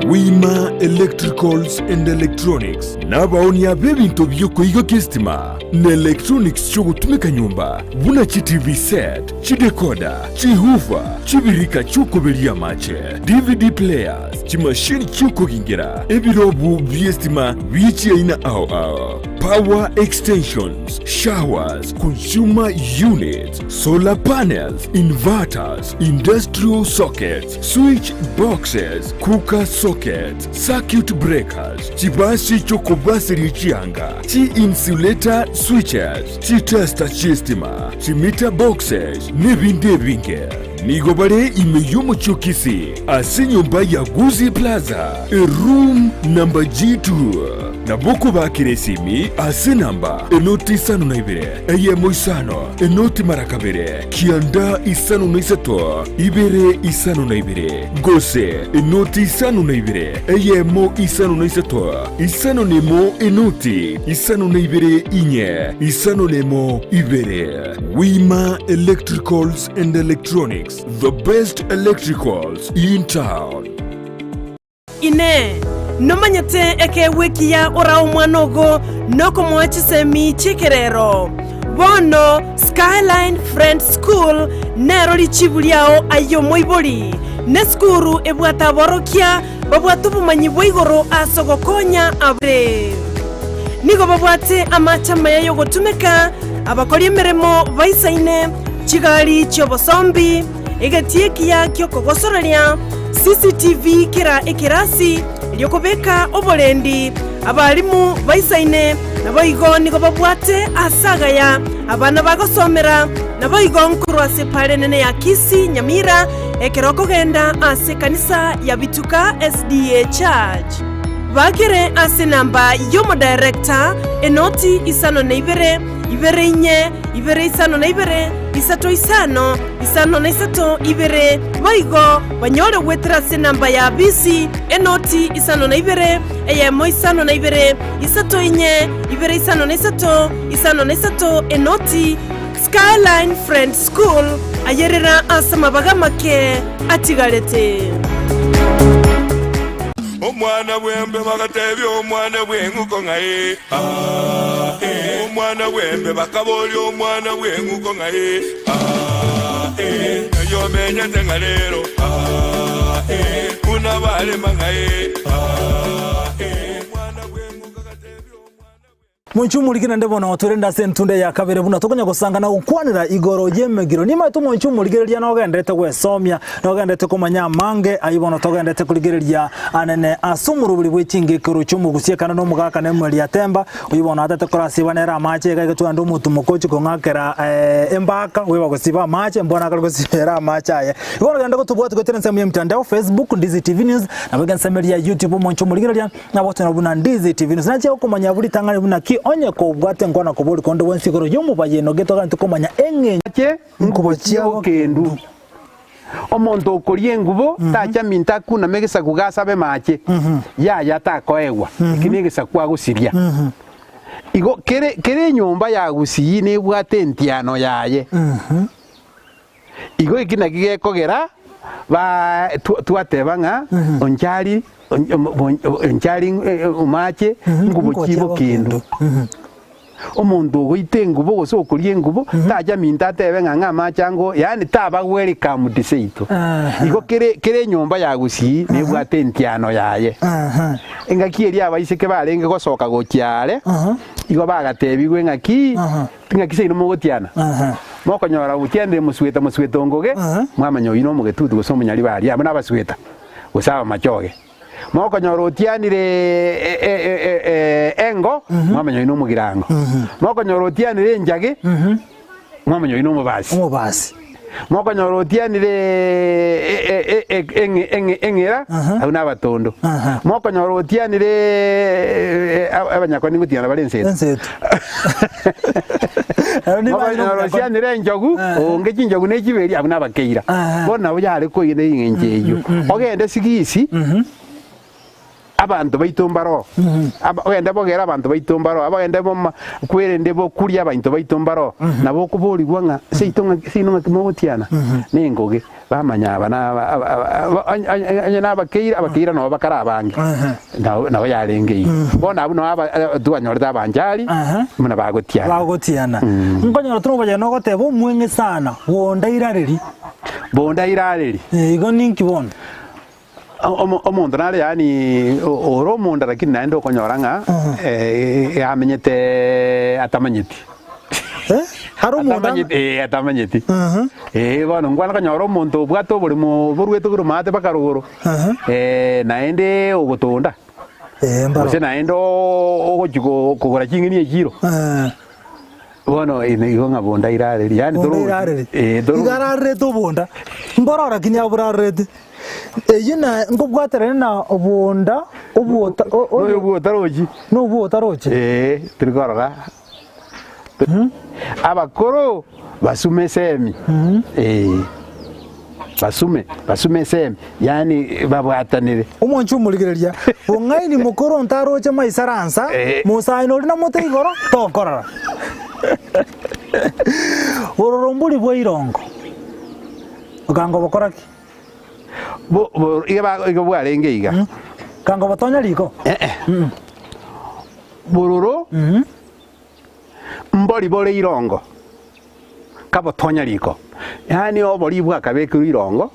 Wima Electricals and Electronics nabaonia b'ebinto bi'okoigokia esitima na electronics chi'ogotumeka nyomba buna chi TV set, chidecoder, chihoofer, chibirika chi'okoberia amache, DVD players, chimashini chi'okogingera, ebirobu bi'esitima bie chiaina ao ao, power extensions, showers, consumer units, solar panels, inverters, industrial sockets, Switch boxes, cooker sockets, circuit breakers, chibasi chi'okobaseria chianga, chi-insulator switches, chitester chi'estima, chimeter boxes, nebinde ebinge. Nigo bare ime y'omochie o Kisii ase enyomba ya Gusii Plaza, eroom number G2. Nabo okobakera esimi ase enamba enoti isano na ibere, eyemo isano, enoti mara kabere, kianda isano na isato, ibere isano na ibere, gose enoti isano na ibere, eyemo isano na isato, isano na emo enoti isano na ibere inye, isano na emo ibere. Wima Electricals and Electronics, the best electricals in town. Inee! Nomanyete ekeegwa ekiya orae omwana ogo nokomoa chisemi chi'ekerero? Bono Skyline Friends School nero richibu riao aye omoibori. Nesukuru ebwate aborokia babwate obomanyi bwa igoro ase ogokonya abare. Nigo babwate amache amaya y'ogotumeka, abakori emeremo baisaine, chigari chi'obosombi, Egetii ekiya gi'okogosoreria, CCTV kera ekerasi, erio kobeka oborendi abalimu baisaine, naboigo nigo babwate aase agaya abana bagosomera, naboigo nkorwa ase epara enene ya Kisii Nyamira ekero okogenda ase ekanisa ya Bituka SDA Church. Bakere ase enamba y'omodirector enoti isano na ibere ibere inye ibere isano na ibere isato isano isano na isato ibere, boigo banyore goetera ase enamba ya bisi, enoti isano na ibere, eyemo isano na ibere, isato inye, ibere isano na isato, isano na isato, enoti. Skyline Friends School, ayerera ase amabaga amake atigarete. Omwana bw'embe bagatebia omwana bw'eng'uko ng'a ee, aa, ee. Omwana bw'embe bakaboria omwana bw'eng'uko ng'a ee, aa, ee. Ng'ai omenyete ng'a rero, aa, ee. Buna barema ng'a ee, aa, ee. Omwana bw'eng'uko agatebia omwana bw'eng'uko. Monche omoriki naende bono torende ase entunda ya kabere buna tokonya gosanga na gokwanera igoro y'emegiro. Nimaete omonche omorigereria nogenderete gwesomia, nogenderete komanya amange, ayio bono togenderete korigereria anene ase omoroberi bwe chingekero chi'omogusia ekando na omogaka na emweri ya Temba, oyio bono atete korasiba nere amache iga iga twende omotumo kochi kong'akera embaka oyo bagosiba amache mbono akare gosiba ere amache aye. Igo bono genda gotobwati goetera ensemo ya mtandao Facebook, Ndizi TV News, nabo iga ensemo eria ya YouTube omonche omorigereria. Nabotwe buna Ndizi TV News nachia gokomanya buri ritang'ani buna ki onye kobwate nkwana kobori konde bwensi igoro y'omobayeno getoganeti komanya eng'encho. Ache nkubo chi'obokendu. Omonto okoria engubo tacha minto akuname egesaku gasabe mache, yaya takoegwa, eki negesaku agosiria. Igo kere kere enyomba ya gusii nebwate entiano yaye. Igo eki naki gekogera ba twateba ng'a onchari onchari omache ngubo chibokendu. Omonto ogoita engubo gose okoria engubo tacha minto atebe ng'a ng'a amache ango yaani taba welcomed seito. Igo kere kere enyomba ya gusii nebwate entiano yaye. Engaki eria abaiseke barenge gosoka gochia are, igo bagatebigwe ng'aki Ting'aki seino mogotiana, mokonyora otianire mosweta mosweta ongoge, mwamanya oyio nomogetutu gose omonyaribari, abwo nabasweta, gose abamachoge. Mokonyora otianire engo, mwamanya oyio nomogirango. Mokonyora otianire enchage, mwamanya oyio nomobasi. Omobasi. Mokonyora otianire eng'era, abwo nabatondo. Mokonyora otianire abanyakoni ngotiana bare enseto. Enseto. Ero nigo are Mokonyora nomonyakoni. otianire enchogu, onge chinchogu ne chiberi, abwo nabakeira. Bono nabo yare koigena eng'encho eyio. Ogende sigisi. Abanto baito mbaroo, ogende bogere abanto baito mbaroo, abagende boma kwerende bokuria abanto baito mbaroo, nabo okoborigwa ng'a seito ng'aki seino ng'aki mogotiana? Nengoge, bamanya aba na aba aba aba onye onye onye nabakeira, abakeira nabo bakare abange, nabo nabo yarenge igo. Bono abwo nabo aba twanyorete abanchari, buna bagotiana. Bagotiana. Nkonyora tore nogoteba omweng'e sana, bonda irareri. Bonda irareri. Igo ninki bono? Omonto nare yaani ore omonda lakini naende okonyora ng'a amenyete atamanyeti. Are omonda Atamanyeti, eh, atamanyeti. Eh, bono nkwana konyora omonto obwate oboremo boruete korwa maate mpaka rogoro, naende ogotonda, gose naende ogochia kogora ching'eni echiro. Bono ime igo ng'a bonda irareri, yaani Bonda torochi. irareri. Eh, torochi. Iga ararerete obonda. Mbororo lakini aborarerete. Eyio na nkobwaterane na obonda obwota o- o- Noyo obwo otarochi. nobwo otarochi. Eh, tiri korora. Abakoro basume esemi. Eh. Basume, basume esemi, yaani babwatanire. Omonche omorigereria, bong'aini mokoro ntaroche maisaransa, mosaini oria namote igoro, tokorora. Bororo mbori bwa irongo, okanga obokora ki? Bo, bo, iga ba, iga bwarenge iga. Kanga obotonya riko? Eh-eh. Bororo mbori bore irongo. Kabotonya riko, yaani obori bwakabekirwe irongo,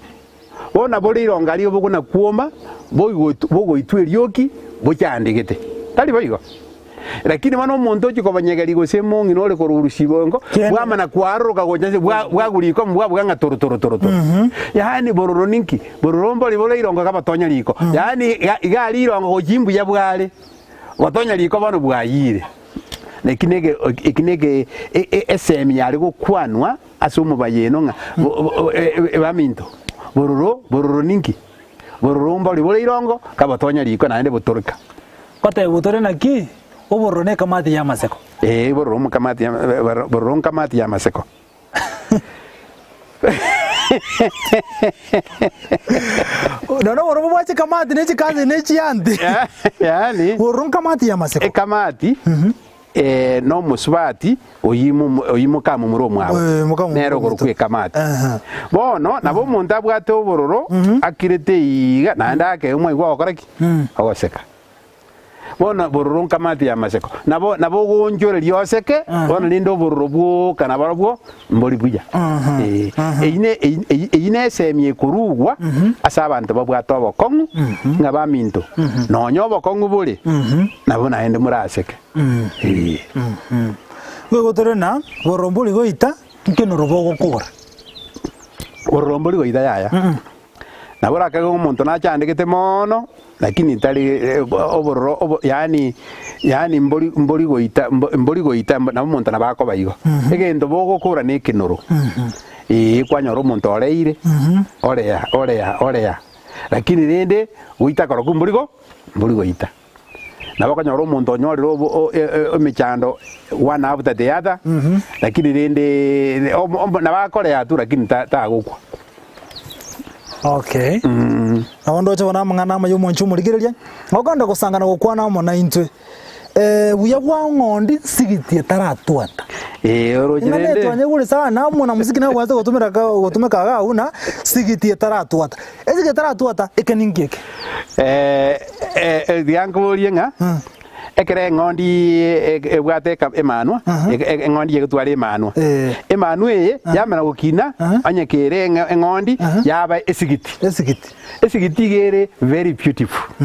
bono nabore irongo aria bokona kwoma, bogoitwa erioki, bochandegete. Tari boigo? Lakini bono omonto ochia kobonyegeria gose omong'ina ore korwa orusibongo, bwamana kwaroroka gocha inse, bwagwa riko amo bwabuga ng'a toro toro toro toro. Yaani bororo ninki? Bororo mbori bore irongo kabotonya riko. Yaani iga aria irongo gochia imbuya bware, gotonya riko bono bwayire. Na eki nege eki nege esemi yare gokwanwa ase omobayeno ng'a baminto, bororo bororo ninki? Bororo mbori bore irongo, kabotonya riko naende botoreka. Goteba botore naki? Obororo nekamati y'amaseko. Ee, bororo mokamati ya bororo nkamati y'amaseko. Nonya obororo bwa chikamati ne chikasi ne chianti. Yaani Bororo nkamati y'amaseko. ekamati eh, nomosubati oyimo oyimo kamomura omwabo Eh, mokamomura nere okorokwa omonto. ekamati Aha. bono nabo omonto abwate obororo akirete iga naende ake omwaigwa ogokora ki ogoseka. Bono bororo nkamati ya amaseko, nabo nabo ogoonchoreria oseke, bono rende obororo bwoka naborobwo mbori buya. Eh, eyio ne eyio eyio eyio nesemi ekorugwa ase abanto babwate obokong'u, ng'a baminto, nonya obokong'u bore, nabo naende moraseke. Eh. Nigo tore na bororo mbori goita, nkenoro bogokora. Bororo mbori goita yaya. Nabo orakage ng'a omonto nachandegete mono, lakini tari obororo obo yaani yaani mbori mbori goita mbo mbori goita nabo omonto nabo akoba igo. Egento bogokora na ekenoro, eeh kwanyora omonto oreire, orea orea orea, lakini rende goita korokwo mbori go mbori goita. Nabo okonyora omonto onyorire obo o- e- e- emechando one after the other, lakini rende omo- omo- nabo akorea tu lakini ta- tagokwa. Okay. Nabo ndoche bono amang'ana amaya omonche omorigereria, okogenda gosangana gokwana amo naintwe. Eh, buya bwa ng'ondi nsigiti etaratwata. Eh, oroche Ing'ana rende etwanyegure sana omwana muziki nabwate gotumera ka gotumeka iga abwo buna sigiti etaratwata. Esigiti etaratwata eke ninki eke? Eh, eh, eh, tiga nkoborie ng'a ekero eng'ondi e- ebwate eka- emanwa, e- e- eng'ondi egotwara emanwa. Eh. Emanwa eye yamana gokina, onye kere eng'e- eng'ondi yaba esigiti. Esigiti. Esigiti iga ere very beautiful.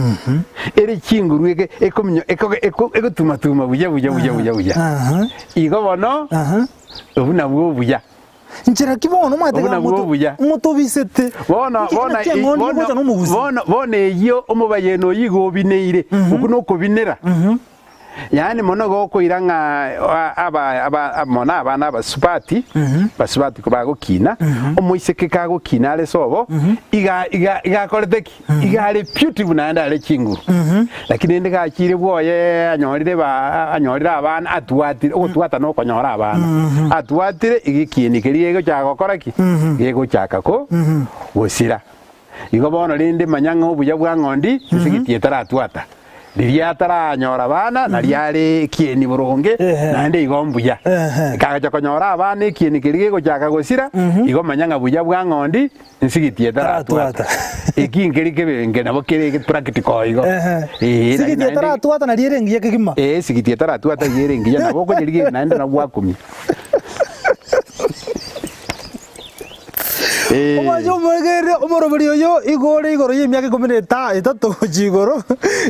Ere chinguru eke ekominyo eko- eko- egotumatuma buya buya buya buya buya. Igo bono, obwo nabwo obuya. Nchera ki bono omanyete Obwo ng'a nabwo moto- obuya. motobisete? Bono Inki bono naki eng'ondi bono egocha nomogusi? bono bono eyio omobayeno oyio igo obineire, okwo nokobinera. Yaani mono igo okoira ng'a a- aba aba mono abana abasubati, basubati kobagokina, omoiseke kagokina are sobo, iga iga iga akorete ki? Iga are beautiful naende are chinguru. Lakini rende gachire bwoye anyorire ba anyorire abana atwatire, ogotwata na okonyora abana. Atwatire iga ekieni keria gegochaka gokora ki? Gegochaka ko gosira. Igo bono rende manya ng'a obuya bwa ng'ondi esigiti etaratwata. Riria ataranyora abana nario are ekieni boronge naende igo mbuya. Kagacha konyora abana ekieni keria gegochaka gosira, igo manya ng'a buya bwa ng'ondi nsigiti etaratwata. Eki nkeri kebe nke nabo kere practical igo. Eeh, Sigiti naende- etaratwata nario ere engiya kegima. Ee, esigiti etaratwata iga ere engiya nabo okonyerigereria naende nabo gwakumia. Ee. Omwancho omoegerere omoroberi oyo igo ore igoro y'emiaka ikomi na eta etato gochia igoro,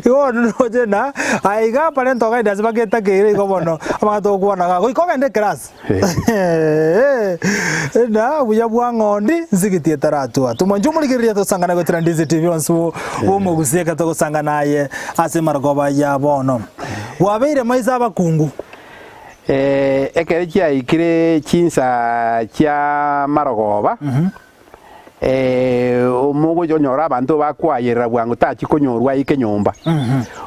igo bono noroche na aiga parental guidance bagetakeire igo bono amang'ana togokwana igaa goika ogende ekerasi na buya bwa ng'ondi nsigiti etaratwata. Omwancho omorigereria tosangane goetera Ndizi TV onsi bo bomogusia ekero togosangana aye ase amarogoba ya bono. Bwabeire maiso abakungu. Ekero chiaikire chinsa chia marogoba, omogocha onyore abanto bakwayerera bwango tachi konyorwa aike nyomba.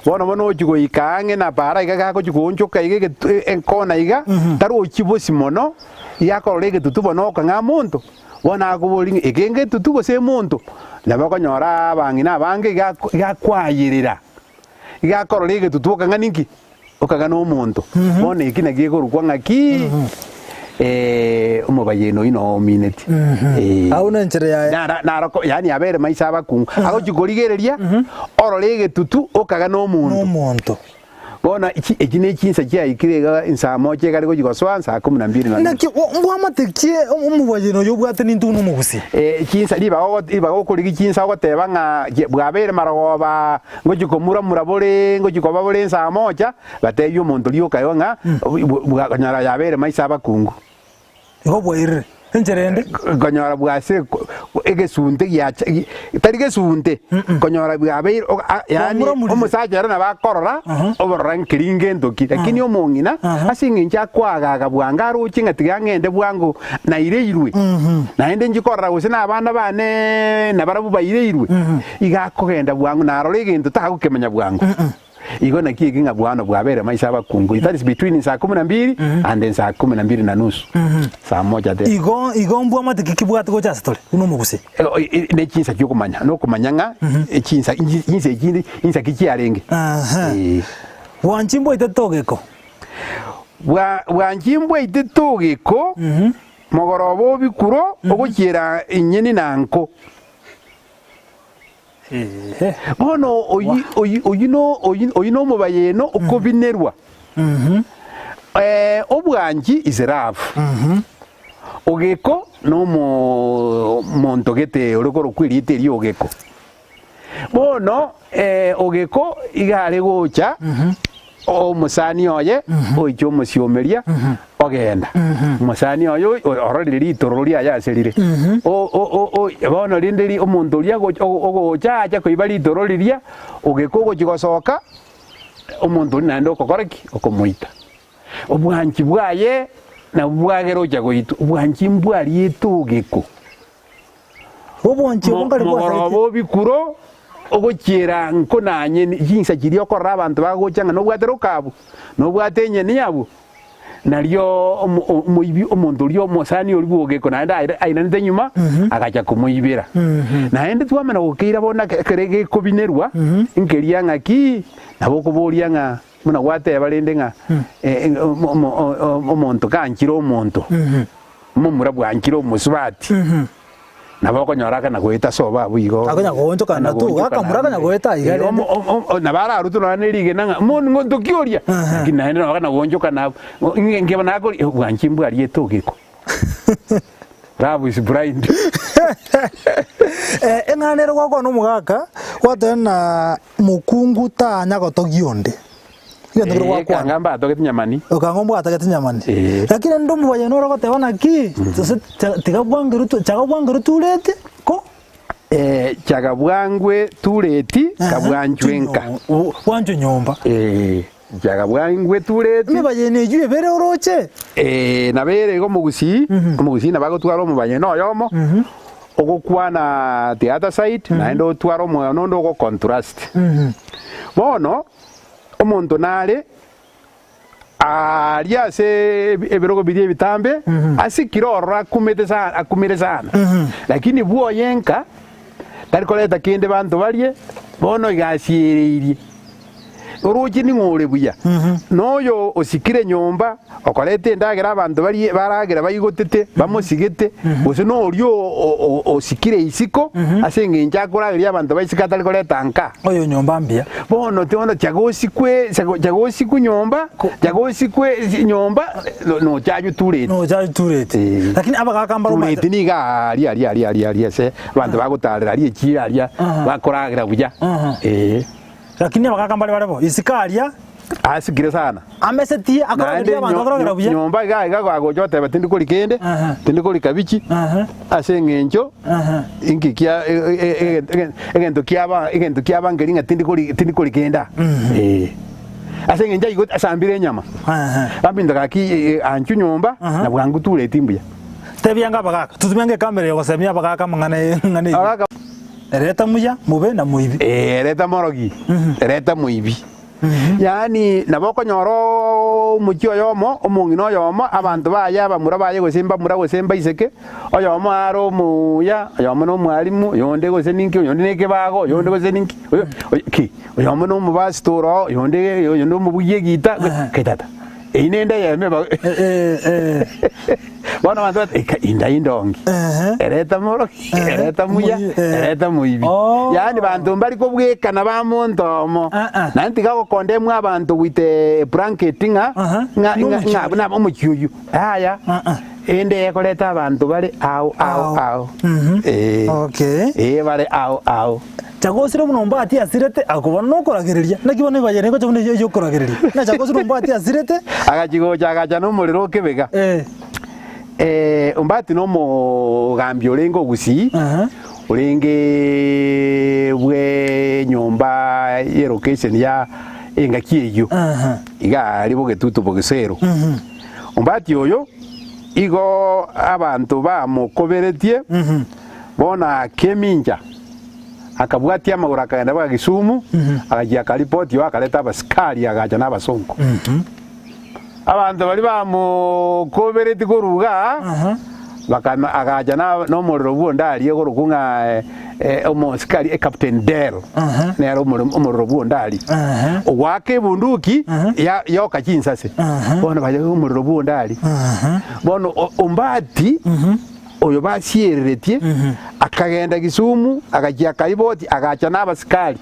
Bono bono ochia goika ang'e na para iga gagochia goonchoka iga egetu ekona iga, tarochi bosio mono, iga akorora egetutu bono okang'a omonto, bono akoboria ng'a eke ngetutu gose omonto? Nabo okonyora abang'ina abange iga iga akwayerera, iga akorora egetutu okang'a ninki? Okagana omonto, bono eki nakio gekorokwa ng'aki? Omobayeno oyio noo omineti. Agwo nenchera yaye. Nara naroko yaani abere maiso abakungu. Agochia korigereria, orore egetutu okagana omonto. Nomonto. Bono echi echi ne chinsa chiaikire iga nsaa moja egare gochia gosoa nsaa kumi na mbili na nusu. Naki mbwamate ki omobayeno oyo obwate nintwe buna omogusii? Chinsa ribaga ogo ribaga okorigia chinsa ogoteba ng'a bwabeire marogoba Ngochia komuramura bore, ngochia koba bore ensaa mocha, batebie omonto rioka igo ng'a konyora yabeire maiso abakungu. Igo bwairire enchera ende. Konyora bwasire egesunte giacha tari gesunte, konyora bwabeire yaani omosacha ere nabo akorora, oborora nkeri ngento ki, lakini omong'ina ase eng'encho akoagaga bwango aroche ng'a tiga ng'ende bwango naireirwe, naende nchie korora gose na abana bane nabarabwo baireirwe. Iga akogenda bwango narore egento tagokemanya bwango. Igo naki eke ng'a bwano bwabere maiso abakungu. That is between saa kumi na mbili and saa kumi na mbili na nusu. Saa moja there. Igo igo mbwamate ki kibwate gocha ase tore buna omogusii? Ne chinsa chiokomanya, nokomanya ng'a chinsa chinsa echi insa ki chiarenge. Aha. Bwanchi mbwaitete ogeko. Bwa bwanchi mbwaitete ogeko, mogoroba obikuro, ogochiera inyeni na nko. Bono oyio oyio oyio no oyio oyio nomobayeno okobinerwa. Obwanchi is love. Ogeko nomo monto gete ore korokwa erieta erio ogeko. Bono ogeko iga are gocha omosani oye oiche omosiomeria ogenda. Omosani oye ororire ritororo riaye ase rire. Bono rinde omonto oria ogocha acha koiba ritororo riria, ogeko ogochia gosoka, omonto oria naende okokora ki? Okomoita. Obwanchi bwaye nabwo bwagera ocha goitwa, obwanchi mbwariete ogeko. Obwanchi obo nkare Mogoroba bwasarete. obikuro ogochiera nko na nyeni chinsa chiria okorora abanto bagocha ng'a nobwate roka abwo, nobwate enyeni abwo, nario omo- o- omoibi omonto oria omosani oria bw'ogeko naende aira airanete nyuma, agacha komoibera. Naende twamana gokeira bono eke ekere gekobinerwa, nkeria ng'aki, nabo okoboria ng'a buna gwateba rende ng'a omonto ganchire omonto, omomura bwanchire omosubati, nabo okonyora akana goeta sobo abwo igo. Akonya goonchokana tu, gakamura akonya goeta iga rende. Nabo ararutwe nonya ne rigena ng'a monto ki oria? Lakini naende nabo akana goonchokana abwo, ng'e bono akori bwanchi mbwariete ogeko. Love is blind. Eng'ana ere gwakwana omogaka, gwateba ng'a mokungu tanya gotogia onde. Egento kere Eh, gwakwana. kanga mbatogeti nyamani. Okanga ombwatagete nyamani. Eh. Lakini rende omobayeno ore ogoteba naki, gose cha- tiga bwangerwe tu- chaga bwangerwe tureti, ko Eh, chaga bwangwe tureti, kabwanchwe nka. Bwanchwe nyomba. Eh. Nchaga bwangwe tureti. Emebayeno eyio ebere oroche. Ee, nabo ere igo omogusii, omogusii nabo agotwara omobayeno oyomo, ogokwana the other side, naende otware omoyeno onde ogo contrast. Bono, omonto nare aria ase ebirogo biria ebitambe, asikire ororo akumete sana akumire sana, lakini bwoye nka, tari koreta kende banto barie, bono iga asiereirie. Oroche ning'o ore buya? Noyo osikire nyomba, okoreta endagera abanto barie baragera baigotete, bamosigete, gose noria osikire isiko, ase engencho akorageria abanto ba isiko atari koreta nka? Oyo nyomba mbuya. Bono bono chaga osikwe chaga osikwe nyomba, chaga osikwe nyomba nochaywe tureti. Nochaywe tureti. Lakini abagaka mbaro Tureti nigo aria aria aria aria aria ase abanto bagotarera aria echiro aria, bakoragera buya, ee. Lakini abagaaka mbare bare bo isiko aria. Asikire sana. Amesetie Naende akorageria abanto akoragera buya. nyomba iga iga agocha goteba tindi kori kende, Aha. tindi kori kabichi, Aha. ase eng'encho Aha. inki kia e- e- e- egento kiaba egento kiaba nkeri ng'a tindi kori tindi kori kende aa. Eh. Ase eng'encho aigo asambire enyama. Aha. Baminto gaki eh, anchwe nyomba Aha. na bwango tureti mbuya. Tebia anga abagaaka, tutumie anga ekamera eye gosemia abagaaka amang'ana eng'ana eyio. Abagaaka. Reta muya, mobe na moibi. Ee, reta morogi, reta moibi. Yaani nabo okonyora omochie oyomo, omong'ina oyomo, abanto baye abamura baye gose mbamura gose mbaiseke, oyomo are omuya, oyomo na omwalimu, oyonde gose ninki, oyonde na ekebago, oyonde gose ninki, oyo oyo ki, oyomo na omopastor oroo, oyonde oyonde omobugia egita, kai tata, eyio nende eyemo eba Bono abanto bate eka inda indongi, ereta morogi, ereta muya, ereta moibi. Yaani banto mbari kobwekana ba monto omo. Naende tiga gokondemwa abanto with a blanket ng'a ng'a ng'a ng'a buna omochie oyio. Yaya, ende ekoreta abanto bare ao ao ao. Eh. Okay. Eh bare ao ao. Chagosire buna ombati asirete, ako bono nokoragereria. Naki bono ebayeno egocha buna eyio yokoragereria. Ng'a chagosire ombati asirete. Agachia gocha agacha nomorero o kebega. Eh. Eh, ombati nomogambi orenge o Gusii, Aha. orenge bw'enyomba y'elocation ya engaki eyio. Aha. Iga aria bogetutu bogesero. Ombati oyo igo abanto bamokoberetie, bono akemincha. Akabwatia amagoro akagenda baka Kisumu, agachia akaripoti oo akareta abasikari agacha na abasongo. Abanto baria bamokoberetie korwa igaa, bakana agacha na nomorero bw'onde aria okorokwa ng'a omosikari ecaptain Dell, nere omorero bw'onde aria. Ogoaka ebunduki ya yoka chinsase, bono bacha omorero bw'onde aria. Bono Ombati, oyo basiereretie. Akagenda Kisumu, agachia akariboti, agacha na abasikari.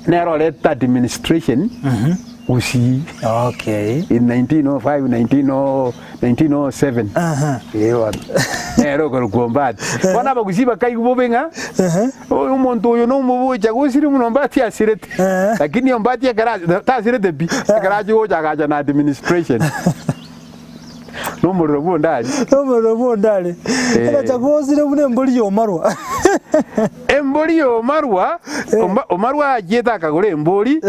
Nere oretete administration Gusii Okay. in 1905, 19 1907. Aha. Eh, bono. Nere okorokwa Ombati. Bono abagusii bakaigwa bobe ng'a oyo omonto oyo nomobocha gosire buna Ombati asirete. Lakini Ombati ekero ase- tasirete pi, ekero achia gocha agacha na administration. Nomorero bw'ondari. Nomorero bw'ondari. Eh. Egacha gosire buna embori y'omarwa. Embori y'omarwa, Omba- omarwa achiete akagora embori,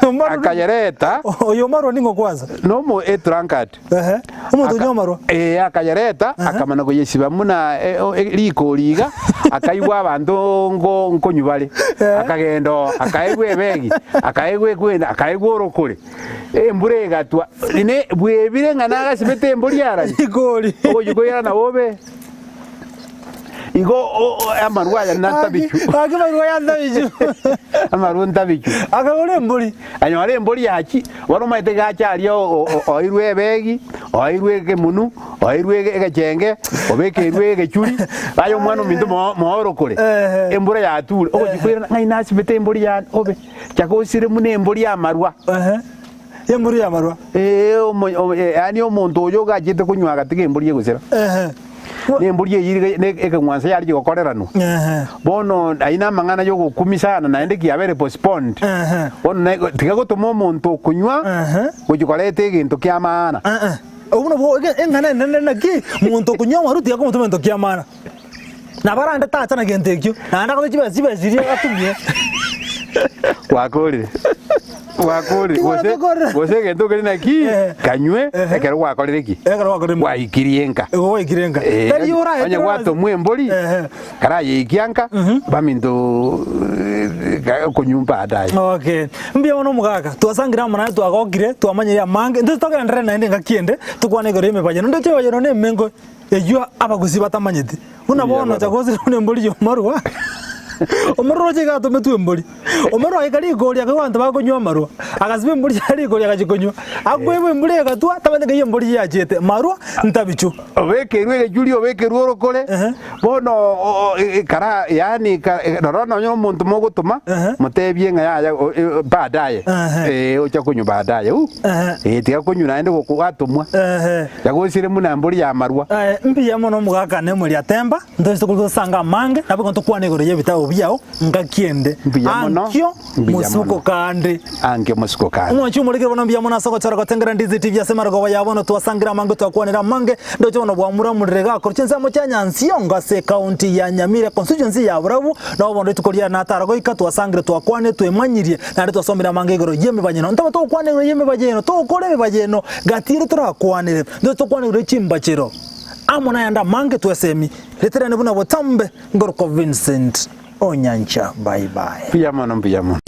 Omarwa- akayereta, Oyo omarwa ning'o kwanza? nomo etrunkard. Ehe. Omonto Aka- onye omarwa. Eh, akayereta, akamana koyesiba muna eh, o- eh, rikori iga, akaigwa abanto nko nkonywa bare. Akagenda oo, akaegwa ebegi, akaegwa ekwenda, akaegwa orokore. Embura egatwa, ne bwebire ng'a nagasibete embori arari. Rigori. Ogochia koirana bobe. Igo o- o- amarwa aya ntabichu. Gaki amarwa aya ntabichu. Amarwa ntabichu. Akagora embori. Anyore embori yachi, bono omanyete gacha aria o- o- oirwe ebegi, oirwe ekemunu, oirwe ege- egechenge, obekerwe egechuri, aye omwana ominto mo- moorokore. Ehe. Embura yature, ogochia koirana ng'ai nasibete embori yane obe. Chagosire buna embori y'amarwa. Ehe, embori y'amarwa. Ee, omo- o- e- yaani omonto oyo ogachete konywa agatiga embori egosira. Ehe. Na embori eyio iga ne ekeng'wanso yare gokoreranwa. Ehe. Bono ayio na amang'ana ya ogokumia sana naende kiabere postponed. Ehe. Bono na tiga gotoma omonto okonywa Ehe. gochia koreta egento kia maana. Eh-eh. Obwo nabwo ege- eng'ana enene naki, monto okonywa amarwa tiga komotoma egento kia maana. Nabo arande tacha na gento ekio, naende agote chibesa chibesa chiria atumie. Gwakorire. Gwakorire. Ki Gose gwatokorire? gose egento keri naki Eh. kanywe Ehe. ekero gwakorire ki? Ekero gwakorire mo- Gwaikirie nka. Igo gwaikire nka. Eh, Tari oraetire onye ase- gwatomwa embori Ehe. karayeikia nka baminto eh, ka- okonywa baadaye. Okay. Mbuya mono omogaka. Twasangire amo naye twagokire, twamanyire amange. Intwe togenderere naende engaki ende, tokwane igoro y'emebayeno. Ndoche emebayeno na emengo Eyio abagusii batamanyeti, buna Mbuya bono bono. chagosire buna embori y'omarwa, omarwa oroche iga atometwe embori, omarwa agaika rikori akaigwa abanto bakonywa amarwa, agasiba embori yaye rikori agachia konywa, akoigwa embori egatwa tamanyeti ng'ai embori yachiete, marwa ntabichu. Obekerwe egechuri obekerwe orokore, Ehe. bono o- o- e- e- kara yaani ka rora nonye omonto mogotoma, Ehe. motebie ng'a yaya o- e- baadaye, Ehe. eh, ocha konywa baadaye uh. Ehe. Eh, tiga konywa naende goko gwatomwa. Ehe. Yagosire buna embori y'amarwa. Aye, mbuya mono omogaka Nemueli atemba, ntoise korwa gosanga amange, nabo igo ntokwane igoro y'ebitabu biao ngaki ende. Mbuya mono, Ankio mbuya mosuko mono. kande. Ankio mosuko kande. Omwanchi omorekere bono mbuya mono ase ogochora gotengera Ndizi TV ase marogoba ya bono twasangire amange twakwanire amange ndoche bono bwamuramurire gakorwa chinsemo chia Nyansiongo ase ekaunti ya Nyamira constituency ya Borabu nabo bono rituko ria natara goika twasangire twakwanire twemanyirie naende twasomire amange igoro y'emebayeno ntobe togokwana igoro y'emebayeno togokora emebayeno Gati ere torakwanere, intwe tokwanigwe ne chimbachero, amo nayande amange twesemi, reterane buna botambe, ngorokwa Vincent Onyancha bye bye. Mbuya mono mbuya mono.